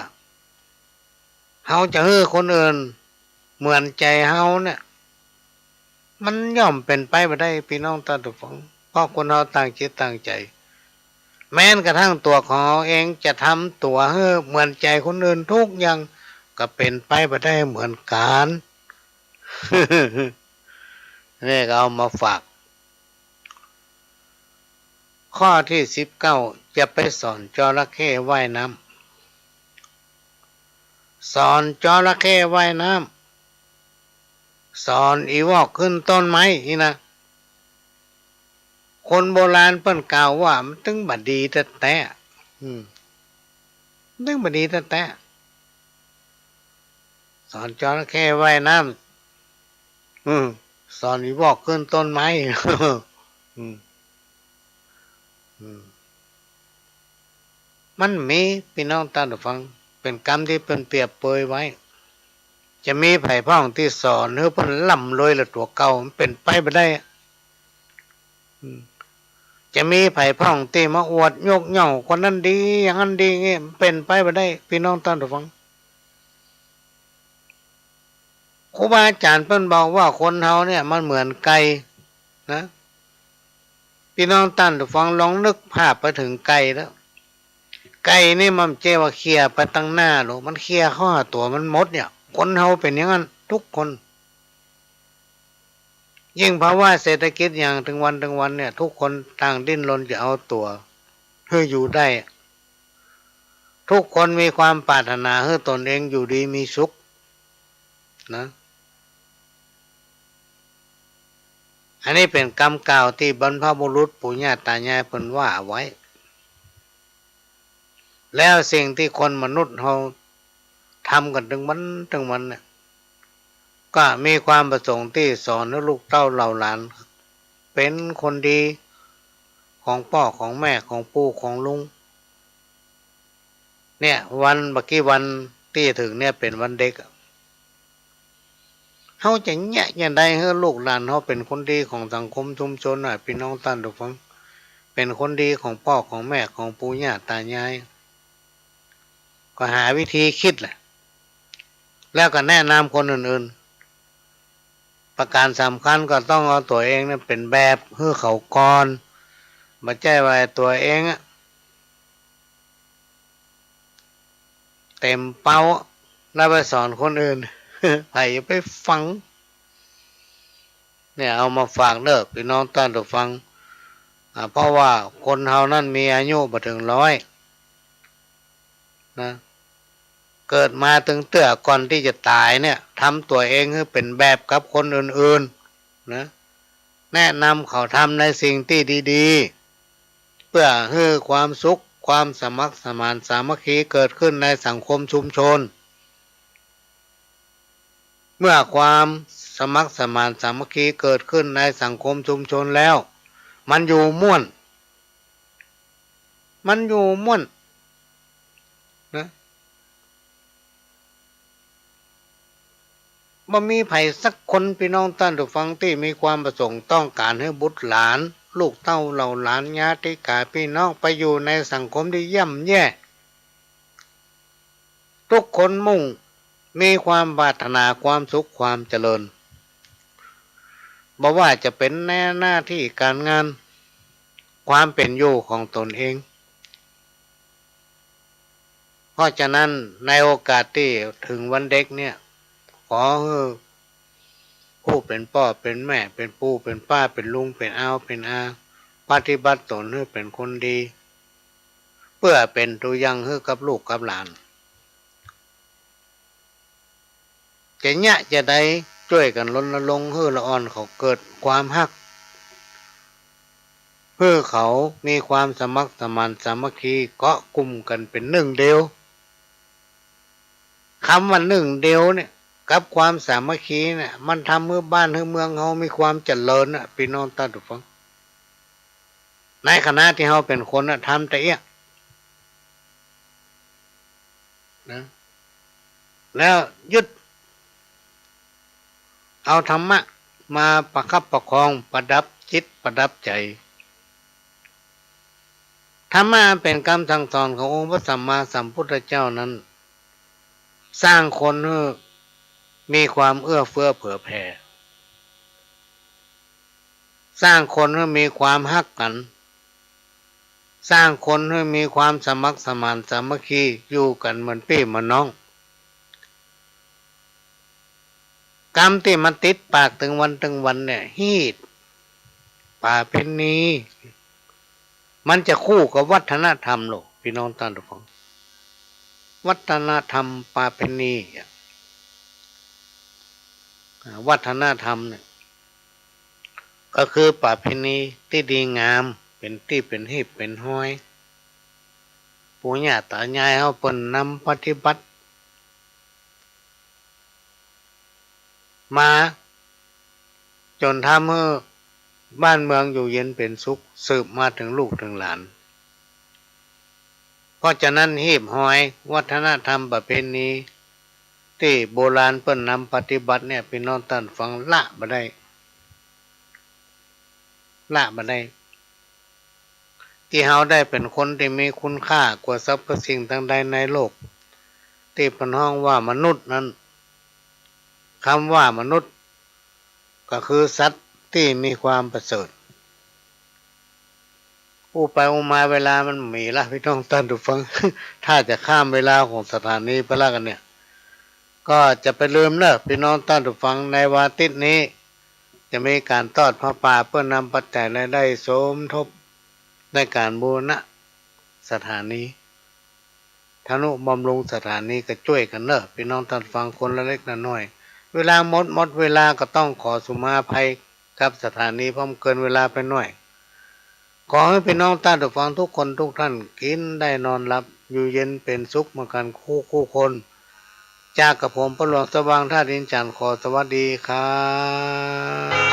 เฮาจะหื้อคนอื่นเหมือนใจ๋เฮาเนี่ย มันย่อมเป๋นไปบ่ได้ ปี้น้องต้านฟัง เพราะคนเฮาต่างจิตต่างใจ๋ แม้กระทั่งตั๋วของเฮาเองจะทำตั๋วหื้อเหมือนใจ๋คนอื่นทุกอย่าง ก็เป๋นไปบ่ได้เหมือนกั๋น นี่ก็เอามาฝาก ข้อตี้สิบเก้า จะไปสอนจระเข้ว่ายน้ำ สอนจระเข้ว่ายน้ำ สอนอีวอกขึ้นต้นไม้นี่นะ คนโบราณเปิ้นกล่าวว่ามันตึงบ่ดีแต๊ๆ อืม มันตึงบ่ดีแต๊ๆ สอนจระเข้ว่ายน้ำ อืม สอนอีวอกขึ้นต้นไม้ อืม อืม มันมี ปี้น้องต้านผู้ฟัง เป๋นกำตี้เปิ้นเปรียบเปยไว้ จะมีใผพ่องตี้สอนหื้อเปิ้นร่ำรวยละตั๋วเก่า มันเป๋นไปบ่ได้อะ อืม จะมีใผพ่องตี้มาอวดยกย่องคนนั้นดี อย่างนั้นดี อย่างงี้ มันเป๋นไปบ่ได้ ปี้น้องต้านผู้ฟัง ครูบาอาจ๋ารย์เปิ้นบอกว่าคนเฮาเนี่ยมันเหมือนไก่นะ ปี้น้องต้านผู้ฟังลองนึกภาพไปเถิงไก่แล้ว ไก่นี่มันบ่ใจ้ว่าเขี่ยไปตังหน้าหรอก มันเขี่ยเข้าหาตั๋วมันหมดเนี่ย คนเฮาเป๋นอย่างนั้นกู้คน ยิ่งภาวะเศรษฐกิจอย่างตึงวันตึงวันเนี่ย กู้คนต่างดิ้นรนจะเอาตั๋วหื้ออยู่ได้ กู้คนมีความปรารถนาหื้อตนเองอยู่ดีมีสุขนะ อันนี้เป๋นกำกล่าวตี้บรรพบุรุษปู่ย่าต๋ายายเปิ้นว่าเอาไว้ แล้วสิ่งตี้คนมนุษย์เฮาทำกั๋นตึงวันตึงวันเนี่ย ก็มีความประสงค์ตี้สอนหื้อลูกเต้าเหล่าหลานเป๋นคนดีของป้อของแม่ของปู่ของลุง เนี่ย วันบ่ากี้วันตี้จะเถิงเนี่ยเป๋นวันเด็กอะ เฮาจะเยียะจะใดหื้อลูกหลานเฮาเป๋นคนดีของสังคมชุมชนอะ ปี้น้องต้านผู้ฟัง เป๋นคนดีของป้อของแม่ของปู่ย่าต๋ายาย ก็หาวิธีกึ๊ดแหละ แล้วก็แนะนำคนอื่นๆ ประก๋านสำคัญก็ต้องเอาตั๋วเองเนี่ยเป๋นแบบหื้อเขาก่อน บ่ใจ้ว่าตั๋วเองอะ เต๋มเป๊า แล้วไปสอนคนอื่น ใผจะไปฟัง เนี่ย เอามาฝากเน่อ ปี้น้องต้านผู้ฟัง อ่า เพราะว่าคนเฮานั้นมีอายุบ่เถิงร้อยนะ เกิดมาตึงเตื้อก่อนตี้จะต๋ายเนี่ย ทำตั๋วเองหื้อเป๋นแบบกับคนอื่นๆ นะ แนะนำเขาทำในสิ่งตี้ดีๆ เปื้อหื้อความสุข ความสมัครสมานสามัคคีเกิดขึ้นในสังคมชุมชน เมื่อความสมัครสมานสามัคคีเกิดขึ้นในสังคมชุมชนแล้ว มันอยู่ม่วน มันอยู่ม่วนนะ บ่มีใผสักคน ปี้น้องต้านผู้ฟัง ตี้มีความประสงค์ต้องก๋านหื้อบุตรหลาน ลูกเต้าเหล่าหลาน ญาติกาปี้น้องไปอยู่ในสังคมตี้ย่ำแย่ กู้คนมุ่งมีความปรารถนาความสุขความเจริญ บ่ว่าจะเป๋นในหน้าตี้ก๋านงาน ความเป๋นอยู่ของตนเอง เพราะฉะนั้นในโอกาสตี้เถิงวันเด็กเนี่ย ขอหื้อผู้เป๋นป้อเป๋นแม่ เป๋นปู่เป๋นป้า เป๋นลุงเป๋นอาวเป๋นอา ปฏิบัติตนหื้อเป๋นคนดี เปื้อเป๋นตั๋วอย่างหื้อกับลูกกับหลาน จะเยียะจะใดจ้วยกั๋นรณรงค์หื้อละอ่อนเขาเกิดความฮัก หื้อเขามีความสมัครสมานสามัคคีเกาะกุมกั๋นเป๋นนึ่งเดียว กำว่านึ่งเดียวเนี่ย กับความสามัคคีเนี่ย มันทำหื้อบ้านหื้อเมืองเฮามีความเจริญน่ะ ปี้น้องต้านผู้ฟัง ในขณะตี้เฮาเป๋นคนน่ะ ทำตะเอี้ยะนะ แล้วยึดเอาธรรมะมาประคับประคองประดับจิตประดับใจ๋ ธรรมะอันเป๋นกำสั่งสอนขององค์พระสัมมาสัมพุทธเจ้านั้น สร้างคนหื้อมีความเอื้อเฟื้อเผื่อแผ่ สร้างคนหื้อมีความฮักกั๋น สร้างคนหื้อมีความสมัครสมานสามัคคี อยู่กั๋นเหมือนปี้เหมือนน้อง กำตี้มันติดปากตึงวันตึงวันเนี่ย ฮีต ประเพณี มันจะคู่กับวัฒนธรรมโลก ปี้น้องต้านผู้ฟัง วัฒนธรรมประเพณีอะ อ่า วัฒนธรรมเนี่ย ก็คือประเพณีตี้ดีงาม เป๋นตี้เป๋นฮีบเป๋นฮอย ปู่ย่าต๋ายายเฮาเปิ้นนำปฏิบัติ มาจ๋นทำหื้อบ้านเมืองอยู่เย็นเป๋นสุข สืบมาเถิงลูกเถิงหลาน เพราะฉะนั้นฮีบฮอยวัฒนธรรมประเพณีตี้โบราณเปิ้นนำปฏิบัติเนี่ย ปี้น้องต้านฟังละบ่ได้ ละบ่ได้ ตี้เฮาได้เป๋นคนตี้มีคุณค่ากว่าสรรพสิ่งตังใดในโลก ตี้เปิ้นฮ้องว่ามนุษย์นั้น กำว่ามนุษย์ ก็คือสัตว์ตี้มีความประเสริฐ อู้ไปอู้มาเวลามันบ่มีละ ปี้น้องต้านผู้ฟัง ถ้าจะข้ามเวลาของสถานีไปละกั๋นเนี่ย ก็จะไปลืมเน่อ ปี้น้องต้านผู้ฟัง ในวันอาทิตย์นี้ จะมีก๋านตอดผ้าป่าเปื้อนนำปัจจัยรายได้สมทบในก๋านบูรณะสถานี ทนุบำรุงสถานี ก็จ้วยกั๋นเน่อ ปี้น้องต้านฟัง คนละเล็กละน้อย เวลาหมด หมดเวลาก็ต้องขอสุมาอภัยกับสถานี เพราะมันเกินเวลาไปหน้อย ขอหื้อปี้น้องต้านผู้ฟังทุกคนทุกท่าน กิ๋นได้นอนหลับ อยู่เย็นเป๋นสุขเหมือนกั๋นกู้กู้คน จากกับผมป้อหลวงสว่างธาตุอินจ๋ารย์ ขอสวัสดีครับ